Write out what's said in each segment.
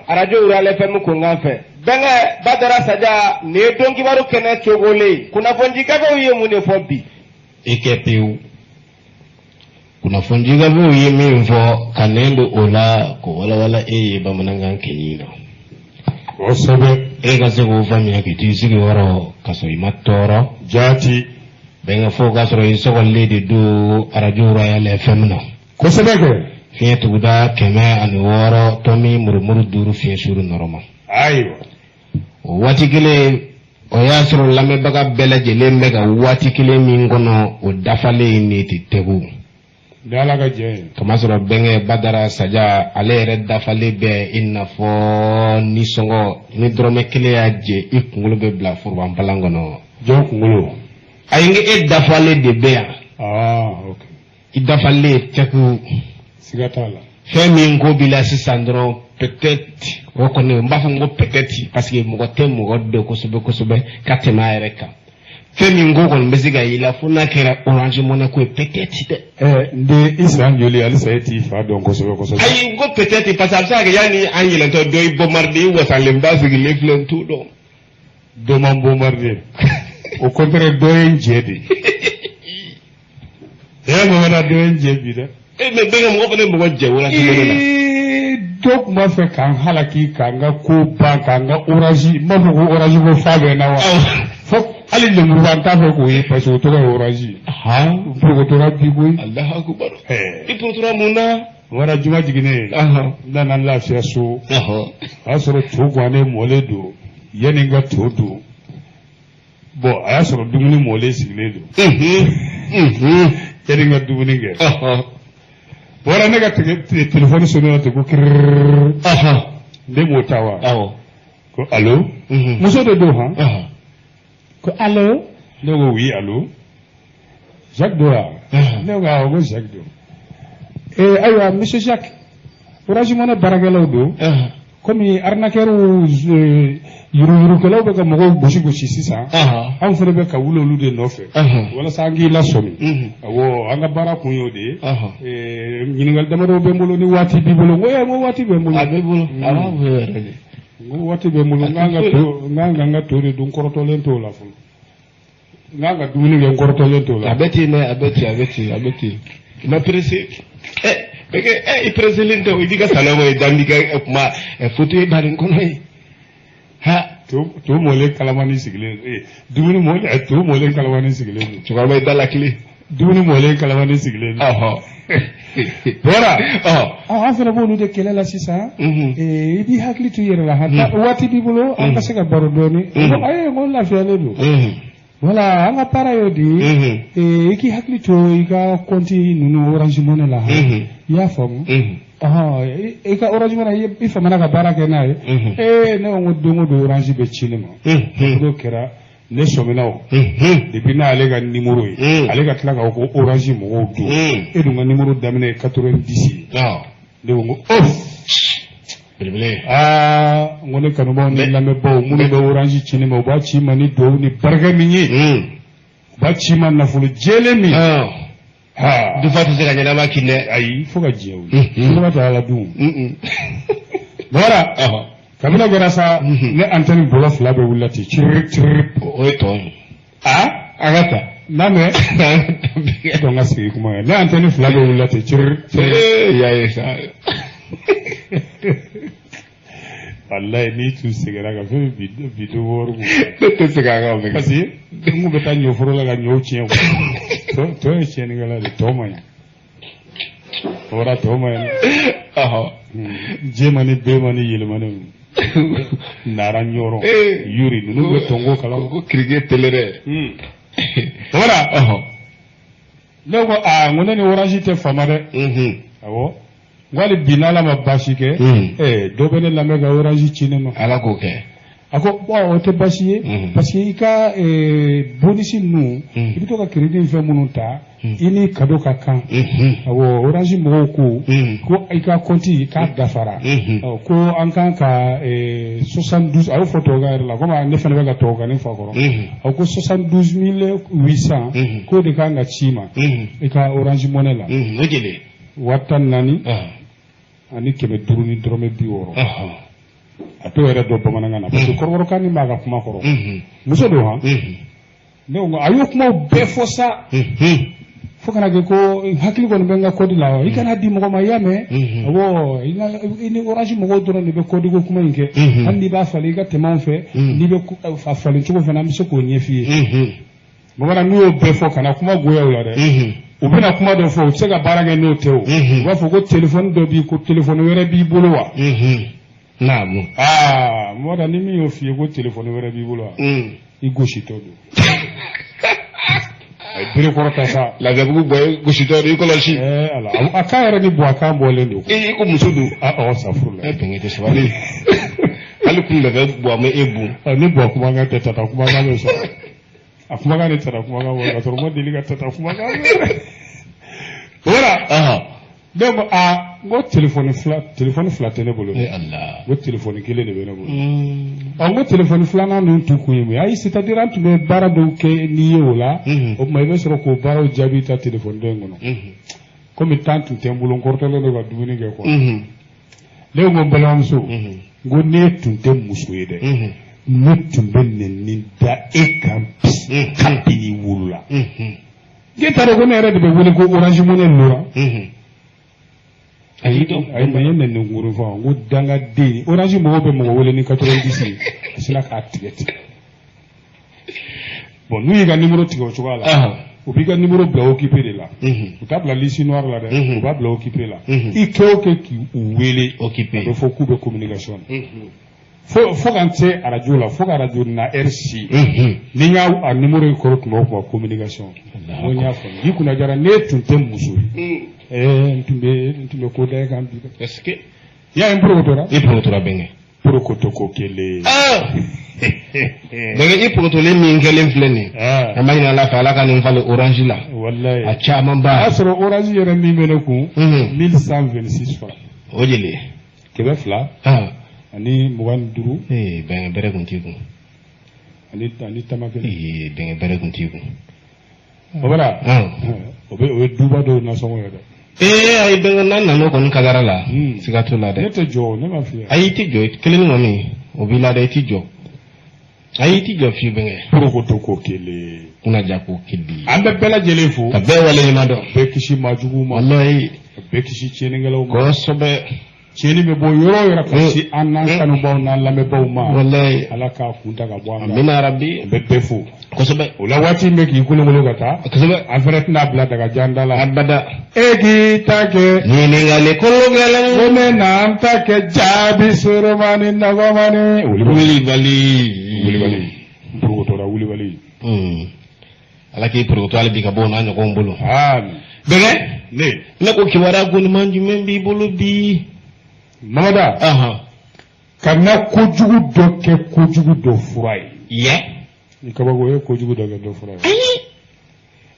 Arajo Royal FM kunkan fɛ. Bɛnkɛ Badara Saja nin ye don kibaru kɛnɛ cogolen kunnafoni gafew ye mun de fɔ bi? I kɛ pewu. Kunnafoni gafew ye min fɔ ka nɛn don o la k'o walawala e ye bamanankan kɛɲi na. Kosɛbɛ. E ka se k'o faamuya k'i t'i sigi yɔrɔ ka sɔrɔ i ma tɔɔrɔ. Jaati. Bɛnkɛ fo k'a sɔrɔ i sɔgɔlen de don arajo Royal FM na. Kosɛbɛ kɛ. Fiɲɛ tuguda 106 tɔmi murumuru 5 fiɲɛ suru nɔrɔma. Ayiwa. O waati kelen o y'a sɔrɔ lamɛnbaga bɛɛ lajɛlen bɛ ka waati kelen min kɔnɔ o dafalen ne tɛ tɛgu. Ni Ala ka jɛ ye. Kamasɔrɔ bɛnkɛ Badara Saja ale yɛrɛ dafalen bɛ i n'a fɔ nisɔngɔ ni dɔrɔmɛ kelen y'a jɛ i kunkolo bɛ bila forobanpalan kɔnɔ. Jɔn kunkolo? Ayi n ko e dafalen de bɛ yan. Aa ok. I dafalen tɛku. Siga t'a la. Fɛn min ko b'i la sisan dɔrɔn peut-être o kɔni n b'a fɔ n ko peut-être parce que mɔgɔ tɛ mɔgɔ dɔn kosɛbɛ kosɛbɛ ka tɛmɛ a yɛrɛ kan. Fɛn min ko kɔni bɛ se ka y'i la fo n'a kɛra Orange Money ko ye peut-être dɛ. Ɛ n den i san joli halisa e t'i fa dɔn kosɛbɛ kosɛbɛ. Ayi n ko peut-être parce que a bɛ se ka kɛ yanni an yɛlɛntɔ dɔ y'i bombarder i wasalenba sigilen filɛ n t'o dɔn. Dɔ ma n bombarder. Au contraire dɔ ye n jɛ de. E Mamada dɔ ye n jɛ bi dɛ. E mais bɛnkɛ mɔgɔ fana ye mɔgɔ jɛ Orange Money la. Ee dɔ tun b'a fɛ k'an halaki k'an ka ko ban k'an ka orange n b'a fɔ ko orange ko fa bɛ n na wa. Fo hali lemuruba n t'a fɛ k'o ye parce que o tɔgɔ ye orange ye. Han. N porokotora bi koyi. Alahu akubaru. I porokotora mun na? Wara juma jiginnen. N nana n lafiya so. O y'a sɔrɔ to gannen mɔlen don yanni n ka to dun. Bon a y'a sɔrɔ dumuni mɔlen sigilen don. Yanni n ka dumuni kɛ. Wara ne ka telefɔni sonné ten ko kirrrr. Ne m'o ta wa. Ko allo. Muso de don han. Ko allo. Ne ko oui allo. Jacques don wa. Ne ko awɔ ko Jacques don. Ee ayiwa monsieur Jacques. Orange Money baarakɛlaw don. Komi arnaqueurs yuruguyurugukɛlaw bɛ ka mɔgɔw gosi gosi sisan. Anw fana bɛ ka wuli olu de nɔfɛ. Walasa an k'i lasɔmi. Awɔ an ka baara kun y'o de ye. Ɲininkali damadɔ bɛ n bolo ni waati b'i bolo n ko ee n ko waati bɛ n bolo. A b'i bolo a b'a bolo yɛrɛ de. N ko waati bɛ n bolo n kan ka to n kan ka n ka to de dun n kɔrɔtɔlen t'o la fɔlɔ. N kan ka dumuni kɛ n kɔrɔtɔlen t'o la. A bɛ ten dɛ a bɛ ten a bɛ ten a bɛ ten. I ma pressé. Ɛ i pressé tɛ o i b'i ka salon kɔnɔ i da b'i ka kuma fauteuil ba nin kɔnɔ yen. Ha. To mɔlen kalamani sigilen dumuni mɔlen to mɔlen kalamani sigilen don. Cɛkɔrɔba i da la kile. Dumuni mɔlen kalamani sigilen don. Bɔra. An fana b'olu de kɛlɛ la sisan. I b'i hakili to i yɛrɛ la han. Waati b'i bolo an ka se ka baro dɔɔni. Ayi n ko n lafiyalen don. Voilà an ka baara y'o de ye. I k'i hakili to i ka compte ninnu Orange Money la han. I y'a faamu. I ka Orange Money i famana ka baara kɛ n'a ye. Ee ne ko n ko don o don Orange bɛ ci ne ma. N'o kɛra ne sɔmina o. Depuis n'ale ka numéro ye. Ale ka tila k'a fɔ ko Orange mɔgɔw don. E dun ka numéro daminɛ ye 90 ye. Ne ko n ko oh. Belebele. Aa n ko ne kanubaw ni lamɛnbaw minnu bɛ Orange ci ne ma u b'a ci n ma ni duwawu ni barika min ye. U b'a ci n ma nafolo jɛlen min. Dufa tɛ se ka ɲɛnama kin dɛ. Ayi fo ka diɲɛ wuli. Suguba tɛ ala dun. Bɔra. Kabini o kɛra sa ne antenne bɔlɔ fila bɛ wulila ten ciriri ciriri. O ye tɔn ye. Aa an ka taa. N'a mɛn. E dɔn ka sigi kuma ye ne antenne fila bɛ wulila ten ciriri ciriri. Ee y'a ye sa. Walayi n'i tun seginna kan fɛn bi bi dɔ wɔɔrɔ. Ne tɛ segin a kan o bɛ kɛ. Parce que n kun bɛ taa ɲɔforo la ka ɲɔw tiɲɛ quoi. Tɔ ye tiɲɛnikɛla de tɔ man ɲi. Bɔra tɔ man ɲi. Jɛman ni bɛman ni yɛlɛmani. Nara ɲɔrɔ. Yuri ninnu bɛ tɔnko kalama. Ko kirike tele dɛ. Bɔra. Ne ko aa n ko ne ni Orange tɛ fama dɛ. Awɔ. N ko hali bi n'Ala ma baasi kɛ. Dɔ bɛ ne lamɛn ka Orange ci ne ma. Ala k'o kɛ. A ko bon o tɛ baasi ye. Parce que i ka bonus ninnu. I bɛ to ka crédit ni fɛn minnu ta. I ni cadeau ka kan. Awɔ Orange mɔgɔw ko. Ko i ka compte k'a dafara. Ko an kan ka 72 a y'o fɔ tubabukan yɛrɛ la komi ne fana bɛ ka tubabukan fɔ a kɔrɔ. A ko 72 800. K'o de kan ka ci i ma. I ka Orange Money la. O joli? 14 000 ni 500 ni dɔrɔmɛ 60. A t'o yɛrɛ dɔn bamanankan na parce que kɔrɔbɔrɔkan min b'a ka kuma kɔrɔ. Muso don han. Ne ko a y'o kumaw bɛɛ fɔ sa. Fo kana kɛ ko hakili kɔni bɛ n ka code la, i kana di mɔgɔ ma, i y'a mɛn? Awɔ, i ni Orange mɔgɔw dɔrɔn de bɛ code ko kuma in kɛ. Hali n'i b'a falen, i ka tɛmɛ anw fɛ. N'i bɛ a falen cogo fana, an bɛ se k'o ɲɛf'i ye. Bamanan, n'u y'o bɛɛ fɔ, kana kuma goya u la dɛ. U bɛna kuma dɔ fɔ, u tɛ se ka baara kɛ n'o tɛ o. U b'a fɔ ko téléphone dɔ b'i ko téléphone wɛrɛ b'i bolo wa? Naamu. Aa, mɔgɔ ni min y'o f'i ye ko téléphone wɛrɛ b'i bolo wa, i gositɔ don. A ye bere kɔrɔ ta sa. Lafiyabugu bɔ i gositɔ don, i kɔlɔsi. Ɛɛ ala, a kan yɛrɛ ni bɔ a kan bɔlen don. E ko muso don. A ɔ safuru la. E bɛnkɛ tɛ sabali. Hali kun bɛ bɔ a ma e bon. Ni bɔ kumakan tɛ, tata kumakan bɛ sɔrɔ. A kumakan de tata kumakan bɔ ka sɔrɔ ma deli ka tata kumakan mɛn. Voilà. Ne ko aa, n ko téléphone fila tɛ ne bolo. Ala. N ko téléphone kelen de bɛ ne bolo. Ɔ, n ko téléphone filanan ninnu tun kun ye mun ye? Ayi, c'est à dire an tun bɛ baara dɔw kɛ n'i ye o la. O tuma i bɛ sɔrɔ k'o baaraw jaabi ta téléphone dɔ in kɔnɔ. Komi temps tun tɛ n bolo, n kɔrɔtɔlen don ka dumuni kɛ quoi. Ne ko n balimamuso, n ko ne tun tɛ muso ye dɛ. Ne tun bɛ nɛni da e kan bi kabini i wolola. E t'a dɔn ko ne yɛrɛ de bɛ wele ko Orange Money Laurent. Ayi dɔn. Ayi, ma ye nɛni kunkuru fɔ, n ko dangaden Orange mɔgɔw bɛ mɔgɔ wele ni 90 ye, a sina k'a tigɛ tigɛ. Bon, n'u y'i ka numéro tigɛ o cogoya la, u b'i ka numéro bila occupé de la. U t'a bila liste noire la dɛ, u b'a bila occupé la. I kɛ o kɛ k'u wele, occupé. A bɛ fɔ k'u bɛ communication na. Fo ka n se arajo la, fo ka arajo na heure si. Ni n y'a a numéro in kɔrɔ tuma o tuma communication. N ko n y'a faamu. N'i kunna jara, ne tun tɛ muso ye. N tun bɛ ko da e kan bi dɛ. Est-ce que i y'a ye n porokotora? I porokotora bɛnkɛ. Porokoto ko kelen. Bɛnkɛ, i porokotolen min kɛlen filɛ nin ye. An b'a ɲini Ala fɛ, Ala ka nin falen Orange la. Walayi. A caman ba. O y'a sɔrɔ Orange yɛrɛ min bɛ ne kun. 1126 francs. O jeli. 200. Ani 25. Ee bɛnkɛ, bɛrɛ kun t'i kun. Ani tama kelen. Ee bɛnkɛ, bɛrɛ kun t'i kun. O bɛra. O ye duba dɔw nasɔngɔ ye dɛ. Ee ayi bɛnkɛ, n'an nan'o kɔni kadara la. Siga t'o la dɛ. Ne tɛ jɔ, ne m'a f'i ye. Ayi, i tɛ jɔ, kelen kɔni o b'i la dɛ, i tɛ jɔ. Ayi, i tɛ jɔ fiyewu bɛnkɛ. Porokoto ko kelen. Kunnaja ko kelen. An bɛ bɛɛ lajɛlen fo. Ka bɛɛ waleɲuman dɔn. Bɛɛ kisi maajuguw ma. Walayi. Ka bɛɛ kisi tiɲɛnikɛlaw ma. Kosɛbɛ. Tiɲɛni bɛ bɔ yɔrɔ o yɔrɔ ka se an n'an kanubaw n'an lamɛnbaw ma. Walayi. Ala k'a kun ta ka bɔ an kan. Amina rabi. An bɛ bɛɛ fo. Kosɛbɛ. O la waati min bɛ k'i kolonkolon ka taa. Kosɛbɛ. An fɛnɛ tɛna bila dagajan da la. Abada. E k'i ta kɛ. Ɲininkali kolo gɛlɛn. Ko ne n'an ta kɛ jaabi soromani nɔgɔmani. Wulibali. Wulibali. N porokotora wulibali. Ala k'i porokoto hali bi ka bɔ o n'a ɲɔgɔnw bolo. Ami. Bɛnkɛ. Ne. Ne ko kibaruya goniman jumɛn b'i bolo bi? Mamada. Kana kojugu dɔ kɛ kojugu dɔ fura ye. Yɛ. Ni kabako ye kojugu dɔ kɛ dɔ fura ye.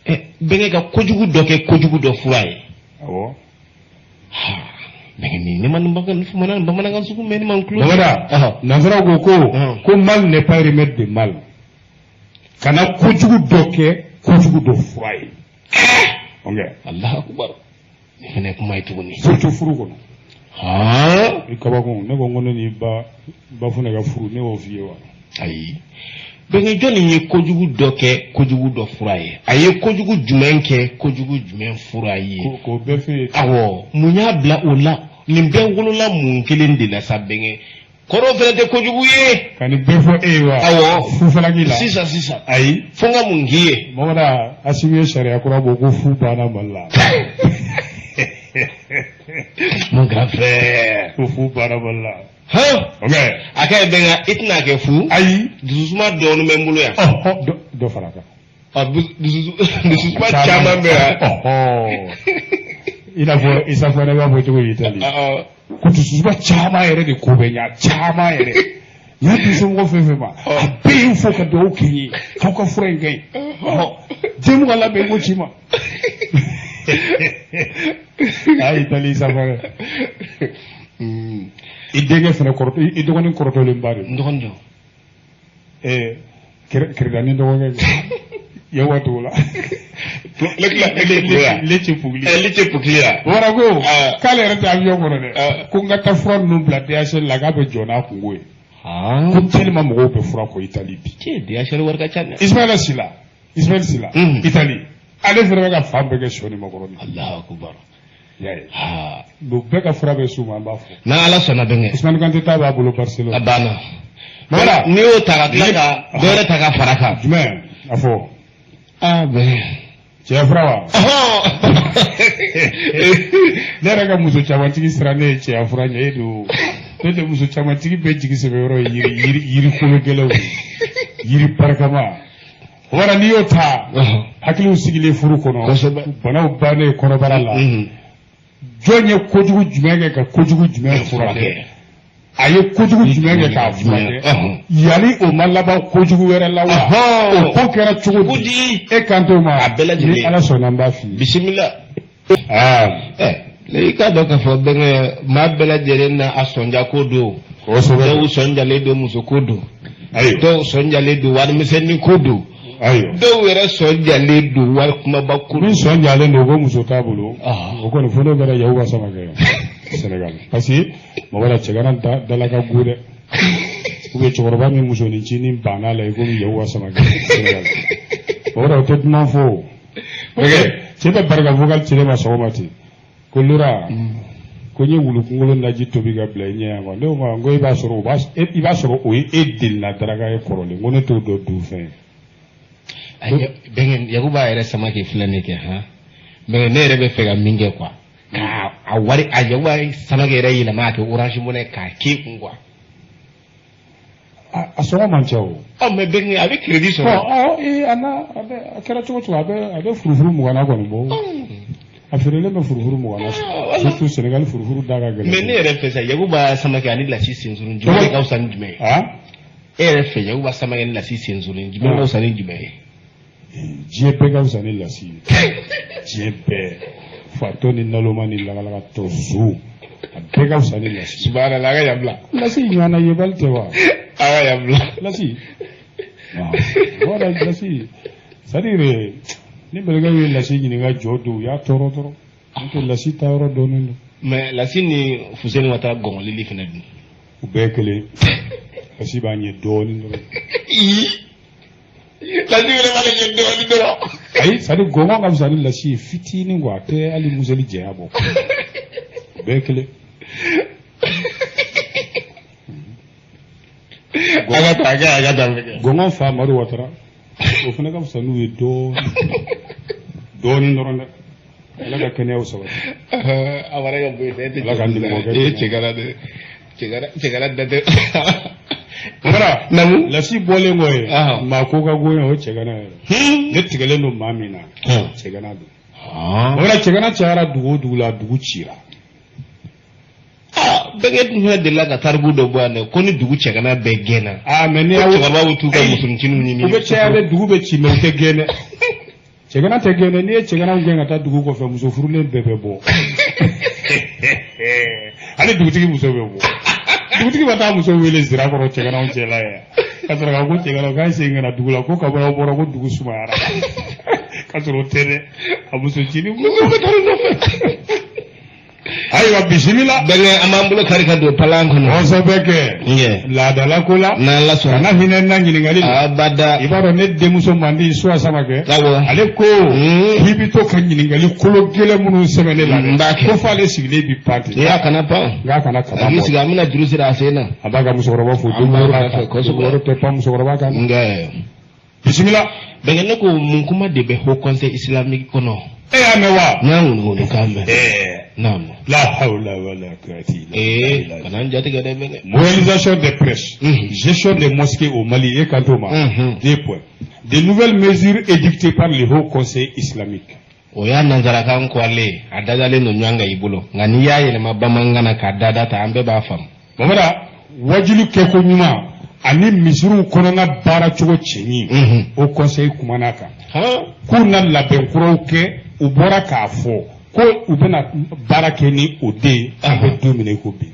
Ayi. Bɛnkɛ, ka kojugu dɔ kɛ kojugu dɔ fura ye. Awɔ. Bɛnkɛ, nin ne ma nin bamanankan sugu mɛn, ne ma n tulo. Mamada, nansaraw ko mal n'est pas remède de mal. Kana kojugu dɔ kɛ kojugu dɔ fura ye. Ok. Alahu akubar. Nin fana ye kuma ye tuguni. Surtout furu kɔnɔ. Han. I kabako, ne ko ne ni ba Bafunɛ ka furu, ne y'o f'i ye wa? Ayi. Bɛnkɛ, jɔnni ye kojugu dɔ kɛ kojugu dɔ fura ye? A ye kojugu jumɛn kɛ kojugu jumɛn fura ye? K'o bɛɛ f'e ye. Awɔ, mun y'a bila o la? Nin bɛɛ wolola mun kelen de la sa bɛnkɛ? Kɔrɔ fɛnɛ tɛ kojugu ye. Ka nin bɛɛ fɔ e ye wa? Awɔ. Fufalaki la. Sisan sisan. Ayi. Fo n ka mun k'i ye? Mamada, Asimi ye sariya kura bɔ ko fu banna Mali la. Mon grand frère. Ko fu banna Mali la. Han. Ok. A ka ɲi bɛnkɛ, i tɛna kɛ fu. Ayi. Dususuma dɔɔnin bɛ n bolo yan. Dɔ fara a kan. Dususuma caman bɛ yan. I n'a fɔ Isa fana b'a fɔ cogo di Itali. Ko dususuma caman yɛrɛ de ko bɛ ɲa, caman yɛrɛ. N y'a di somɔgɔ fɛn fɛn ma, a bɛɛ ye n fo ka dugawu kɛ n ye k'aw ka fura in kɛ yen. Den ka labɛn ko ci ma. A Itali Isa fana. I denkɛ fana kɔrɔtɔ, i dɔgɔnin kɔrɔtɔlenba de. N dɔgɔnin jɔn? Keredani dɔgɔkɛ. Yawa t'o la. Lecce Puglia. Lecce Puglia. Wara ko k'ale yɛrɛ tɛ avion kɔnɔ dɛ. Ko n ka taa fura ninnu bila DHL la k'a bɛ jɔ n'a kungo ye. Ko tellement mɔgɔw bɛ fura kɔ Italie bi. Cɛ DHL wari ka ca dɛ. Ismaël Sila. Ismaël Sila. Italie. Ale fana bɛ ka fan bɛɛ kɛ sɔ ni makɔrɔni. Allahu akbar. Y'a ye. Donc bɛɛ ka fura bɛ s'u ma an b'a fɔ. N'Ala sɔnna bɛnkɛ. Ousmane Kante ta b'a bolo Barcelone. A banna. Voilà. N'i y'o ta ka tila ka dɔ wɛrɛ ta ka fara kan. Jumɛn a fɔ. Ah ben. Cɛ fura wa. Ne yɛrɛ ka muso camantigi siran ne ye cɛya fura ɲɛ e don. Ne tɛ muso camantigi bɛɛ jigi sɛbɛ yɔrɔ ye yiri kolo gɛlɛnw ye. Yiri barikama. Wara n'i y'o ta. Hakiliw sigilen furu kɔnɔ. Kosɛbɛ. Banaw bannen kɔnɔbara la. Jɔn ye kojugu jumɛn kɛ ka kojugu jumɛn furakɛ? A ye kojugu jumɛn kɛ k'a furakɛ? Yali o ma laban kojugu wɛrɛ la wa? O ko kɛra cogo di? E kan t'o ma. A bɛɛ lajɛlen. Ni Ala sɔnna n b'a f'i ye. Bisimila. I k'a dɔn k'a fɔ bɛnkɛ maa bɛɛ lajɛlen na a sɔnja ko don. Kosɛbɛ. Dɔw sɔnjalen don muso ko don. Ayiwa. Dɔw sɔnjalen don warimisɛnnin ko don. Ayiwa. Dɔw yɛrɛ sɔnjalen don wari kumaba ko don. Min sɔnjalen don ko muso t'a bolo. O kɔni fo n'o kɛra Yakuba Samakɛ ye Sénégal. Parce que mɔgɔ la cɛgana dala ka go dɛ. Ou bien cɛkɔrɔba min musonincinin banna la i komi Yakuba Samakɛ Sénégal. O yɔrɔ o tɛ dunan fɔ o. Cɛ bɛ barika vocal ci ne ma sɔgɔma ten. Ko Lora. Ko n ye wulu kunkolo naji tobi ka bila i ɲɛ yan quoi. Ne ko ma n ko i b'a sɔrɔ i b'a sɔrɔ o ye e delina daraka ye kɔrɔlen. N ko ne t'o dɔn dun fɛn ye. Bɛnkɛ Yakuba yɛrɛ Samakɛ filɛ nin kɛ han. Bɛnkɛ ne yɛrɛ bɛ fɛ ka min kɛ quoi. Ka a wari a Yakuba Samakɛ yɛrɛ yɛlɛma k'a kɛ Orange Money k'a k'e kun quoi. A sɔngɔ man ca o. Ɔ mais bɛnkɛ a bɛ crédit sɔrɔ. Ɔ ee a n'a a bɛ a kɛra cogo cogo a bɛ furufuru 20 kɔni bɔ. A feerelen bɛ furufuru 20 na. Surtout Sénégal furufuru da ka gɛlɛn. Mais ne yɛrɛ fɛ sa Yakuba Samakɛ ani Lasi Sensurun jumɛn de ka fisa ni jumɛn ye? E yɛrɛ fɛ Yakuba Samakɛ ni Lasi Sensurun jumɛn ka fisa ni jumɛn ye? Diɲɛ bɛɛ ka fisa ni Lasi ye. Diɲɛ bɛɛ. Fatɔ ni naloma ni lagalagatɔ zo. A bɛɛ ka fisa ni Lasi. Subhanallah a ka yan bila. Lasi ɲɔgɔnna yebali tɛ wa? A ka yan bila. Lasi. Voilà Lasi. C'est-à-dire ni mɛlɛkɛw ye Lasi ɲininka jɔ don u y'a tɔɔrɔ dɔrɔn. N'o tɛ Lasi ta yɔrɔ dɔnnen don. Mais Lasi ni Fuseni Watara gɔngɔlili fana dun. U bɛɛ ye kelen. Lasi b'a ɲɛ dɔɔnin dɔrɔn. Lasi fana b'ale ɲɛ dɔɔnin dɔrɔn. Ayi c'est à dire gɔngɔn ka fisa ni Lasi ye fitinin quoi a tɛ hali museli janya bɔ. U bɛɛ ye kelen. A ka taa a ka taa. Gɔngɔn fa Madu Watara. O fana ka fisa n'u ye dɔɔnin dɔɔnin dɔrɔn dɛ. Ala ka kɛnɛyaw sabati. A wara ka bɔ yen dɛ. Ala ka nimɔgɔkɛ. E cɛgana dɛ. Cɛgana da tɛ. Voilà. Namu. Lasi bɔlen kɔ ye. Maa ko ka go ye o cɛgana yɛrɛ. Ne tigɛlen don maa min na. Cɛgana don. Voilà cɛgana cayara dugu o dugu la dugu cira. Bɛnkɛ tun fana delila ka tariku dɔ bɔ yan dɛ ko ni dugu cɛgana bɛɛ gɛnna. Ah mais ni ko cɛkɔrɔba bɛ t'u ka musonincinw ɲini. U bɛ caya dɛ dugu bɛ ci mais u tɛ gɛn dɛ. Cɛgana tɛ gɛn dɛ n'i ye cɛganaw gɛn ka taa dugu kɔfɛ muso furulen bɛɛ bɛ bɔ. Hali dugutigi muso bɛ bɔ. Dugutigi bɛ taa muso wele zira kɔrɔ cɛganaw cɛla ye. Ka sɔrɔ ka ko cɛganaw k'a segin ka na dugu la ko kabini aw bɔra ko dugu sumayara. Ka sɔrɔ o tɛ dɛ. A muso cinin muso bɛ taa nɔfɛ. Ayiwa bisimila. Bɛnkɛ an b'an bolo kari ka don palan kɔnɔ. Kosɛbɛ kɛ. Laadala ko la. N'Ala sɔnna. Kana hinɛ n na ɲininkali la. Abada. I b'a dɔn ne denmuso mandi Suwa Samakɛ. Awɔ. Ale ko. K'i bɛ to ka ɲininkali kolo gɛlɛn minnu sɛbɛn ne la dɛ. N b'a kɛ. Ko f'ale sigilen bi pan ten. Ee a kana pan. Nka a kana kaba bɔ. A b'i sigi an bɛna juru siri a sen na. A b'a ka musokɔrɔba fo. An b'a fɛ kosɛbɛ. Denworo tɛ pan musokɔrɔba kan. Nka. Bisimila. Bɛnkɛ ne ko mun kuma de bɛ Haut Conseil islamique kɔnɔ. E y'a mɛn wa? N y'a ŋunuŋunu kan mɛn. Naam. La hawla wala quwwata illa billah. Kana n jatigɛ dɛ bɛnkɛ. Moralisation des prêches. Gestion des mosquées au Mali et Kantoma. 2 points. De nouvelles mesures édictées par le Haut Conseil islamique. O y'a nanzarakan kɔlen a dadalen don ɲɔgɔn kan i bolo nka n'i y'a yɛlɛma bamanankan na k'a dada ta an bɛɛ b'a faamu. Mamada wajulu kɛko ɲuman ani misiriw kɔnɔna baara cogo cɛɲi. Haut Conseil kumana kan. K'u na labɛn kuraw kɛ u bɔra k'a fɔ ko u bɛna baara kɛ ni o den an bɛ don min na i ko bi.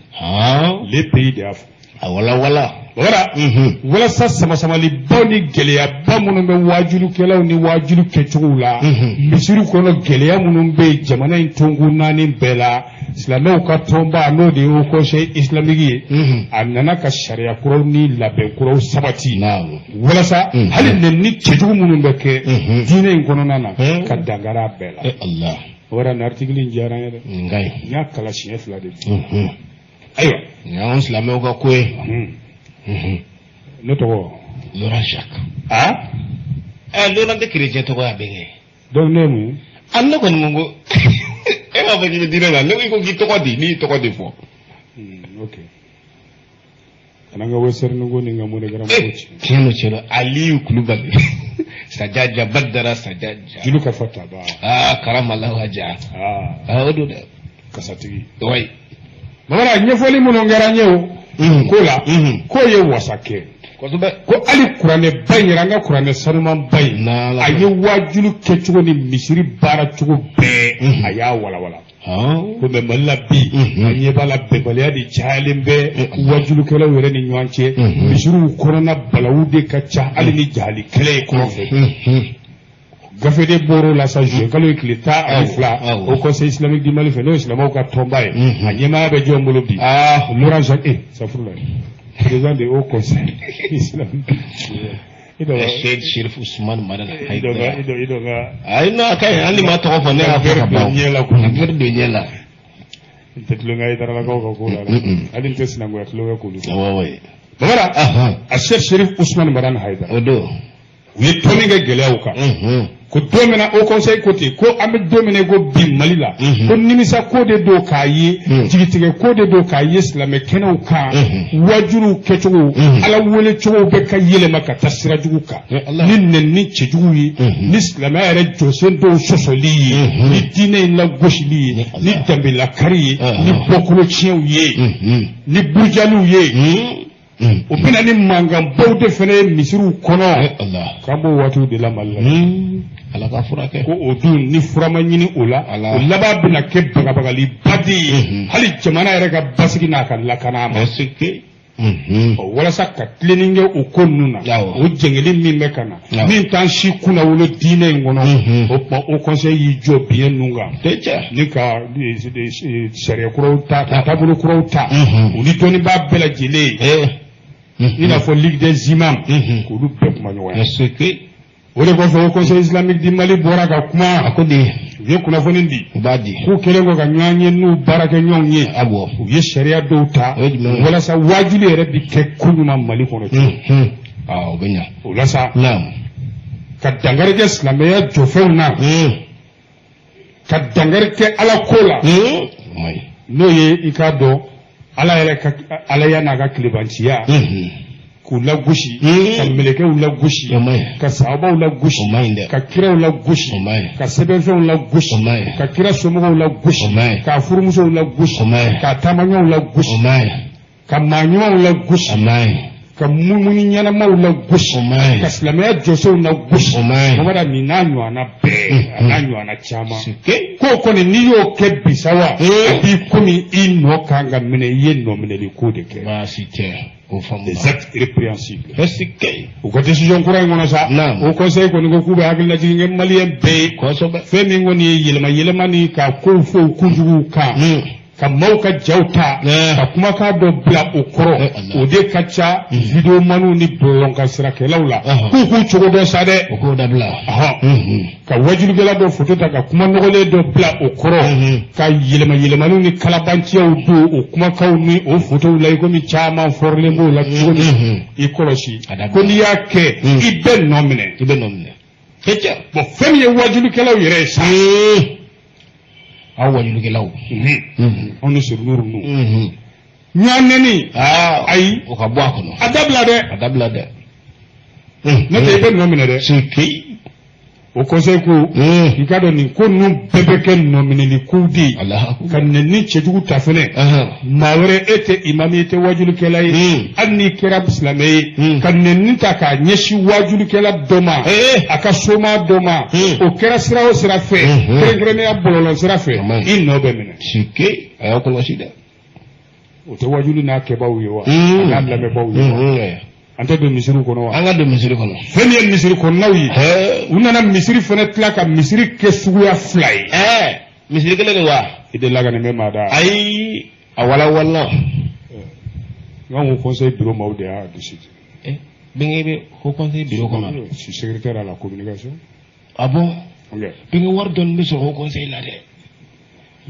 Le pays de y'a fɔ. A walawala. Wala walasa samasamalibaw ni gɛlɛyaba minnu bɛ wajulikɛlaw ni wajuli kɛcogow la, misiri kɔnɔ, gɛlɛya minnu bɛ yen jamana in tonkun naani bɛɛ la, silamɛw ka tɔnba, n'o de ye Haut Conseil islamique ye, a nana ka sariya kuraw ni labɛn kuraw sabati walasa hali nɛni cɛjugu minnu bɛ kɛ diinɛ in kɔnɔna na, ka dankari a bɛɛ la. Eh Allah. O yɛrɛ, nin article in diyara n ye dɛ. Nin ka ɲi. N y'a kalan siɲɛ 2 de bi. Ayiwa. Nin y'anw silamɛw ka ko ye. Ne tɔgɔ? Laurent Jacques. A. Ɛ, Laurent tɛ chrétien tɔgɔ ye, a bɛnkɛ. Donc ne ye mun ye? A, ne kɔni ko e b'a fɔ k'i bɛ diinɛ la, ne ko i ko k'i tɔgɔ di, n'i y'i tɔgɔ de fɔ. Ok, kana n ka Western ko ni n ka MoneyGram ko ci. Tiɲɛ don, tiɲɛ don, Aliyu Kulubali Sajaja Badara Sajaja. Julu ka fɔ taba. Aa, karamala waja. Aa. Aa, o don dɛ. Kasatigi. Wayi. Mamara, ɲɛfɔli minnu kɛra n ye o ko la, k'o ye wasa kɛ. Ko hali kuranɛba in yɛrɛ, an ka kuranɛ sanumanba in, a ye wajulu kɛcogo ni misiri baara cogo bɛɛ, a y'a walawala. Ko mɛ Mali la bi, an ɲɛ b'a la, bɛnbaliya de cayalen bɛ wajulukɛlaw yɛrɛ ni ɲɔgɔn cɛ. Misiriw kɔnɔna balawu de ka ca, hali ni jahali kɛlɛ ye kɔrɔn fɛ. Gafe de bɔr'o la sa, juin kalo ye tile 12, Haut Conseil islamique du Mali fɛ, n'o ye silamɛw ka tɔnba ye. A ɲɛmaaya bɛ jɔn bolo bi? Laurent Jacques, safurula, président de Haut Conseil islamique. Sheikh Shérif Ousmane Madani Haidara. I dɔ ka. Ayi, non, a ka ɲi, hali ni ma tɔgɔ fɔ, ne y'a fɔ ka ban. Ɲɛ la koyi. Ka verre don ɲɛ la. N tɛ tulonkɛ Haïdaralakaw ka ko la dɛ. Hali n tɛ sinankunya tulonkɛ k'olu fɛ. Awɔ, wayi. Bamara, a Cheikh Chérif Ousmane Madani Haïdara. O don. U ye tɔn min kɛ gɛlɛyaw kan, ko don min na Haut Conseil ko ten, ko an bɛ don min na i ko bi Mali la, ko nimisa ko de don k'a ye, jigitigɛ ko de don k'a ye silamɛ kɛnɛw kan, wajuliw kɛcogo, Ala wele cogo bɛ ka yɛlɛma ka taa sira jugu kan, ni nɛni cɛjugu ye, ni silamɛya yɛrɛ jɔsen dɔw sɔsɔli ye, ni diinɛ in lagosili ye, ni danbelakari ye, ni bɔkolo tiɲɛw ye, ni burujaliw ye. O bɛna ni mankanbaw de fana ye misiriw kɔnɔ, k'an b'o waatiw de la Mali la. Ala ka furakɛ. Ko o dun, ni fura ma ɲini o la, o laban bɛna kɛ bagabagaliba de ye hali jamana yɛrɛ ka basigi n'a ka lakana ma. Ɔ, walasa ka tilenni kɛ o ko ninnu na, o jɛngɛli min bɛ ka na, min t'an si kunna wolo diinɛ in kɔnɔ, o tuma Haut Conseil y'i jɔ biɲɛ ninnu kan ni ka sariya kuraw ta, ka taabolo kuraw ta, u ni dɔnnibaa bɛɛ lajɛlen ye, i n'a fɔ Ligue des imams, k'olu bɛɛ kuma ɲɔgɔnya. O de kɔfɛ, Haut Conseil islamique du Mali bɔra ka kuma. A ko di? U ye kunnafoni di. U b'a di. K'u kɛlen kɔ ka ɲɔgɔn ye n'u baarakɛ ɲɔgɔnw ye, u ye sariya dɔw ta walasa wajuli yɛrɛ bi kɛ ko ɲuman Mali kɔnɔ cogo. O bɛ ɲa. O la sa, ka dankari kɛ silamɛya jɔfɛnw na, ka dankari kɛ Ala ko la, n'o ye i k'a dɔn Ala yɛrɛ ka Alaya n'a ka tilebanciya, k'u lagosi, ka mɛlɛkɛw lagosi, ka sahabaw lagosi, ka kiraw lagosi, ka sɛbɛnfɛnw lagosi, ka kira somɔgɔw lagosi, k'a furumusow lagosi, k'a taamaɲɔgɔnw lagosi, ka maa ɲumanw lagosi, ka mumuni ɲɛnamaw lagosi, ka silamɛya jɔsenw lagosi. Mamada, nin n'a ɲɔgɔnna bɛɛ, a n'a ɲɔgɔnna caman ko kɔni, n'i y'o kɛ bi sa wa, a b'i komi i nɔ kan ka minɛ, i ye nɔ minɛli ko de kɛ. Baasi tɛ, o faamu. Des actes répréhensibles. U ka décision kura in kɔnɔ sa, Haut Conseil kɔni ko k'u bɛ hakililajigin kɛ maliyɛn bɛɛ ye. Fɛn min kɔni ye yɛlɛma yɛlɛma ni ka kow fɔ u kunjuguw kan, ka maaw ka jaw ta, ka kumakan dɔ bila o kɔrɔ, o de ka ca videomaniw ni bɔlɔlɔkansirakɛlaw la, k'u k'u cogo dɔn sa dɛ. O k'o dabila. Ka wajulikɛla dɔ foto ta, ka kuma nɔgɔlen dɔ bila o kɔrɔ, ka yɛlɛma yɛlɛmaniw ni kalabanciyaw don o kumakanw ni o fotow la, i komi caman fɔrilen b'o la cogo min. I kɔlɔsi ko n'i y'a kɛ, i bɛ nɔ minɛ. I bɛ nɔ minɛ. Bon, fɛn min ye wajulikɛlaw yɛrɛ ye sa, Aw wajulikɛlaw. Anw ni Sirunuru ninnu, ɲɔgɔn nɛni, ayi. O ka bɔ a kɔnɔ. A dabila dɛ. A dabila dɛ. N'o tɛ, i bɛ nɔ minɛ dɛ. O conseil ko i k'a dɔn nin ko ninnu bɛɛ bɛ kɛ nɔminɛli kow de ye, ka nɛni cɛjugu ta fɛnɛ maa wɛrɛ, e tɛ imam ye, i tɛ wajulikɛla ye, hali n'i kɛra silamɛ ye, ka nɛni ta k'a ɲɛsin wajulikɛla dɔ ma, a ka soma dɔ ma, o kɛra sira o sira fɛ, kɛrɛnkɛrɛnnenya bɔlɔlɔ sira fɛ, i nɔ bɛ minɛ. A y'aw kɔlɔsi dɛ. O tɛ wajuli n'a kɛbaaw ye wa? A n'a lamɛnbaaw ye wa? An tɛ don misiriw kɔnɔ wa? An ka don misiri kɔnɔ. Fɛn min ye misiri kɔnɔnaw ye, u nana misiri fana tila ka misiri kɛ suguya fila ye. Misiri kelen de wa? I delila ka nin mɛn maa da? Ayi, a walawala. N ka conseil bureau maaw de y'a décidé. Bɛnkɛ bɛ haut conseil bureau kɔnɔ. Je suis secrétaire à la communication. Ah bon? Bɛnkɛ wari dɔɔni bɛ sɔrɔ haut conseil la dɛ.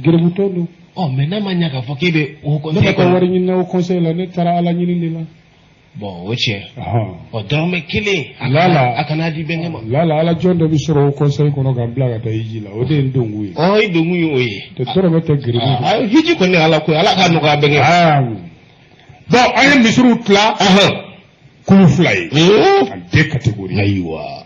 Gɛrɛbutɔ don. Ɔ mais n'a ma ɲɛ k'a fɔ k'e bɛ haut conseil kɔnɔ. Ne ma taa wari ɲini na haut conseil la, ne taara Ala ɲini de la. Bon o tiɲɛ. Ɔ dɔrɔmɛ kelen. Lala a kana di bɛnkɛ ma. Lala ala jɔn dɔ bɛ sɔrɔ haut conseil kɔnɔ k'an bila ka taa hiji la, o de ye n donkun ye. Ɔ i donkun ye o ye. Dɔrɔmɛ tɛ gɛrɛbu. Hiji kɔni Ala ko ye, Ala k'a nɔgɔya bɛnkɛ. Bon an ye misiriw tila kulu fila ye. En deux catégories. Ayiwa.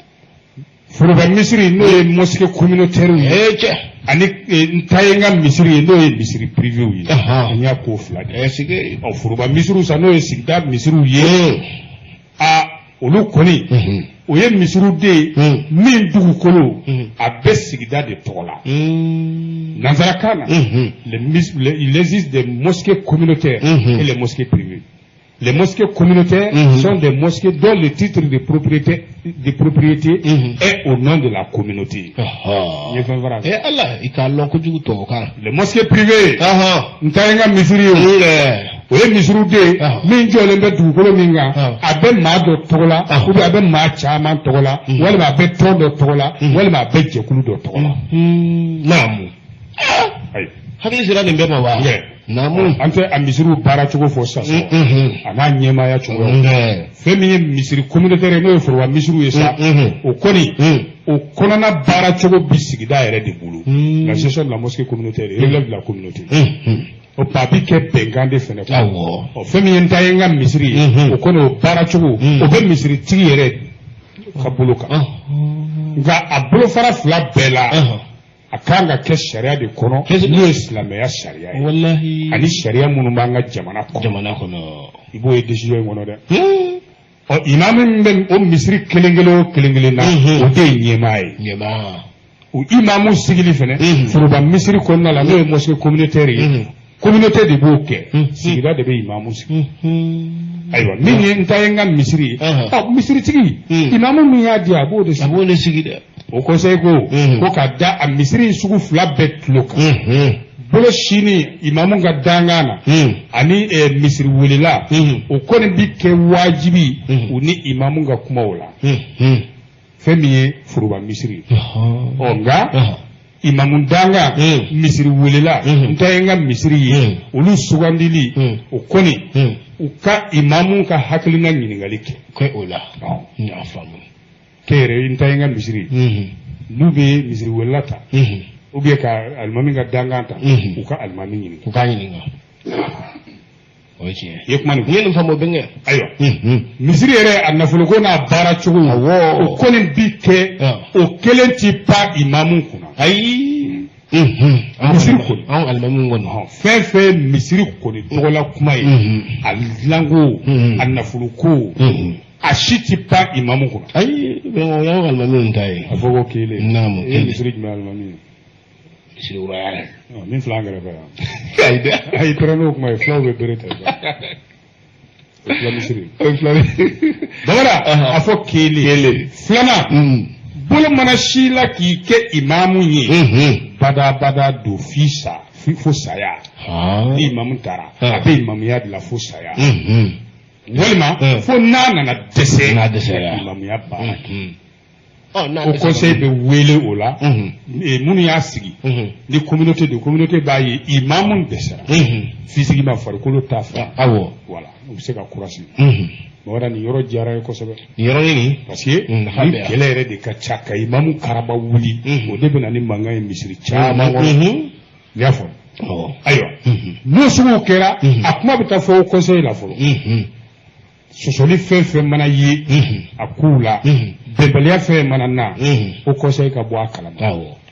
Foroba misiri n'o ye mosquée communautaire ye. Cɛ. Ani n ta ye n ka misiri ye n'o ye misiri privé ye. An y'a ko fila de. Ɔ foroba misiriw sa n'o ye sigida misiriw ye. A olu kɔni. O ye misiriw de ye min dugukolo a bɛ sigida de tɔgɔ la. Nansarakan na. Il existe des mosquées communautaires et les mosquées privées. Les mosquées communautaires sont des mosquées dont le titre de propriété est au nom de la communauté. Les mosquées privées, n ta ye n ka misiri ye, o ye misiriw de ye min jɔlen bɛ dugukolo min kan, a bɛ maa dɔ tɔgɔ la, ou bien a bɛ maa caman tɔgɔ la, walima a bɛ tɔn dɔ tɔgɔ la, walima a bɛ jɛkulu dɔ tɔgɔ la. Naamu. Ayi. Hakili sera nin bɛɛ ma wa? Naamu. An tɛ a misiriw baara cogo fɔ sisan, a n'a ɲɛmaaya cogo. Fɛn min ye misiri communautaire ye n'o ye foroba misiriw ye sa, o kɔni o kɔnɔna baara cogo bi sigida yɛrɛ de bolo. La gestion de la mosquée communautaire relève de la communauté. O a bi kɛ bɛnkan de fɛnɛ kɔnɔ. Ɔ fɛn min ye n ta ye n ka misiri ye, o kɔni o baara cogo o bɛ misiritigi yɛrɛ ka bolo kan. Nka a bolofara fila bɛɛ la. A kan ka kɛ sariya de kɔnɔ n'o ye silamɛya sariya ye. Walahi. Ani sariya minnu b'an ka jamana kɔnɔ. Jamana kɔnɔ. I b'o ye décision in kɔnɔ dɛ. Ɔ imamu min bɛ o misiri kelen kelen o kelen kelen na, o de ye ɲɛmaa ye. Ɲɛmaa. O imamu sigili fɛnɛ foroba misiri kɔnɔna la n'o ye mosquée communautaire ye. Communauté de b'o kɛ. Sigida de bɛ imamu sigi. Ayiwa min ye n ta ye n ka misiri ye. Ɔ misiritigi. Imamu min y'a di a b'o de sigi. A b'o de sigi dɛ. O conseil ko ko ka da a misiri sugu fila bɛɛ tulo kan. Bolo sini imamu ka dankan na ani misiri welela o kɔni bi kɛ wajibi u ni imamu ka kumaw la. Fɛn min ye foroba misiri ye. Ɔ nka imamu dankan misiri welela n ta ye n ka misiri ye olu sugandili o kɔni u ka imamu ka hakilina ɲininkali kɛ. Kɛ o la. N y'a faamu. Kɛ yɛrɛ n ta ye n ka misiri ye n'u bɛ misiri welela ta ou bien ka alimami ka dankan ta u ka alimami ɲininka. U k'a ɲininka. O ye tiɲɛ. I ye kuma nin fɔ. N ye nin faamu bɛnkɛ. Ayiwa. Misiri yɛrɛ a nafoloko n'a baara cogo. Awɔ. O kɔni bi kɛ. O kelen ti pan imamu kunna. Ayi. Misiri kɔni. Anw alimami kɔni. Fɛn fɛn misiri kɔni tɔgɔla kuma ye. A dilanko. A nafoloko. A si ti pan imamu kunna. Ayi bɛnkɛ o y'anw alimamiw ta ye. A fɔ ko kelen. Naamu. I ye misiri jumɛn alimami ye? Misiri royal. Min filɛ an kɛrɛfɛ yan. Ayi dɛ. Ayi tɛrɛ n'o kuma ye fulaw bɛ bere ta. O fila misiri. O fila misiri. Bamara a fɔ kelen. Kelen. Filanan. Bolo mana si la k'i kɛ imamu ye. Badabada don f'i sa fo saya. Ni imamu taara a bɛ imamuya de la fo saya. Walima fo n'a nana dɛsɛ. N'a dɛsɛra. Imamuya baara kɛ. O conseil bɛ wele o la minnu y'a sigi ni communauté de communauté b'a ye imamu dɛsɛra physiquement farikolo t'a fɛ. Awɔ. Voilà u bɛ se ka kura sigi. Mɔgɔ nin yɔrɔ diyara ye kosɛbɛ. Nin yɔrɔ nin. Parce que nin kɛlɛ yɛrɛ de ka ca ka imamu karaba wuli. O de bɛ na ni mankan ye misiri caman kɔnɔ. I y'a faamu. Ayiwa n'o suguw kɛra a kuma bɛ taa fɔ o conseil la fɔlɔ. Sɔsɔli fɛn fɛn mana ye a kow la bɛnbaliya fɛn mana na o conseil ka bɔ a kalama.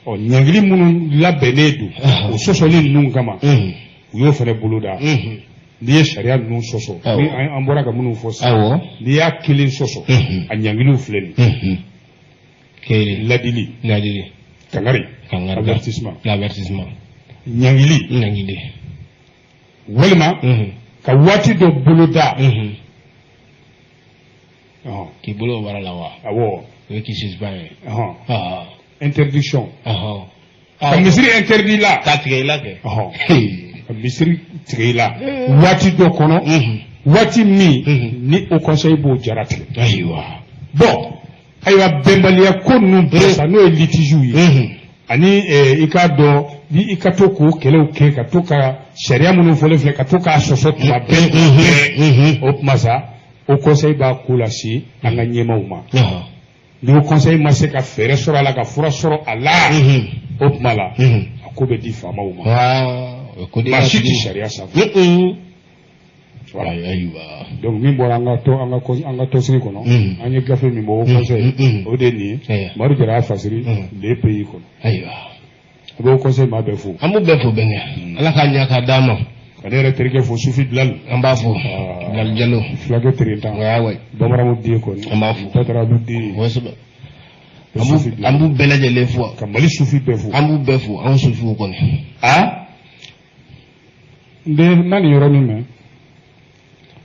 Ɔ ɲangili minnu labɛnnen don o sɔsɔli ninnu kama u y'o fana bolo da. N'i ye sariya ninnu sɔsɔ ni an bɔra ka minnu fɔ sisan n'i y'a kelen sɔsɔ a ɲangiliw filɛ nin ye. Ladili. Ladili. Kangari. Kangari. Avertissement. Avertissement. Ɲangili. Ɲangili. Walima. Ka waati dɔ boloda. K'i bolo baara la wa? Awɔ. O ye k'i suspend ye. Interdiction. Ka misiri interdit la. K'a tigɛ i la kɛ. Ka misiri tigɛ i la waati dɔ kɔnɔ, waati min ni haut conseil b'o jara tigɛ. Ayiwa. Bon, ayiwa, bɛnbaliya ko ninnu bɛɛ sa, n'o ye litige ye, ani i k'a dɔn ni i ka to k'o kɛlɛw kɛ, ka to ka sariya minnu fɔlen filɛ, ka to k'a sɔsɔ tuma bɛɛ bɛɛ, o tuma sa, haut conseil b'a ko lase an ka ɲɛmaaw ma. Ni haut conseil ma se ka fɛɛrɛ sɔrɔ a la, ka fura sɔrɔ a la, o tuma la, a ko bɛ di faamaw ma. Maa si tɛ sariya sanfɛ. Voilà. Ayiwa. Donc min bɔra an ka tɔn an ka tɔnsigi kɔnɔ, an ye gafe min bɔ haut conseil, o de ye nin ye. Madu Jara y'a fasiri le pays kɔnɔ. Ayiwa. A bɛ haut conseil maa bɛɛ fo. An b'u bɛɛ fo, bɛnkɛ. Ala k'a ɲɛ k'a d'an ma. Ka ne yɛrɛ terikɛ fo, Sufi Bilal. An b'a fo. Bilal Jalo. Fulakɛ Terentan. Wayi. Bamananw den kɔni. An b'a fo. Tatarabu den. Kosɛbɛ. An b'u bɛɛ lajɛlen fo. Ka Mali sufi bɛɛ fo. An b'u bɛɛ fo, anw sufiw kɔni. A n den na nin yɔrɔnin mɛn.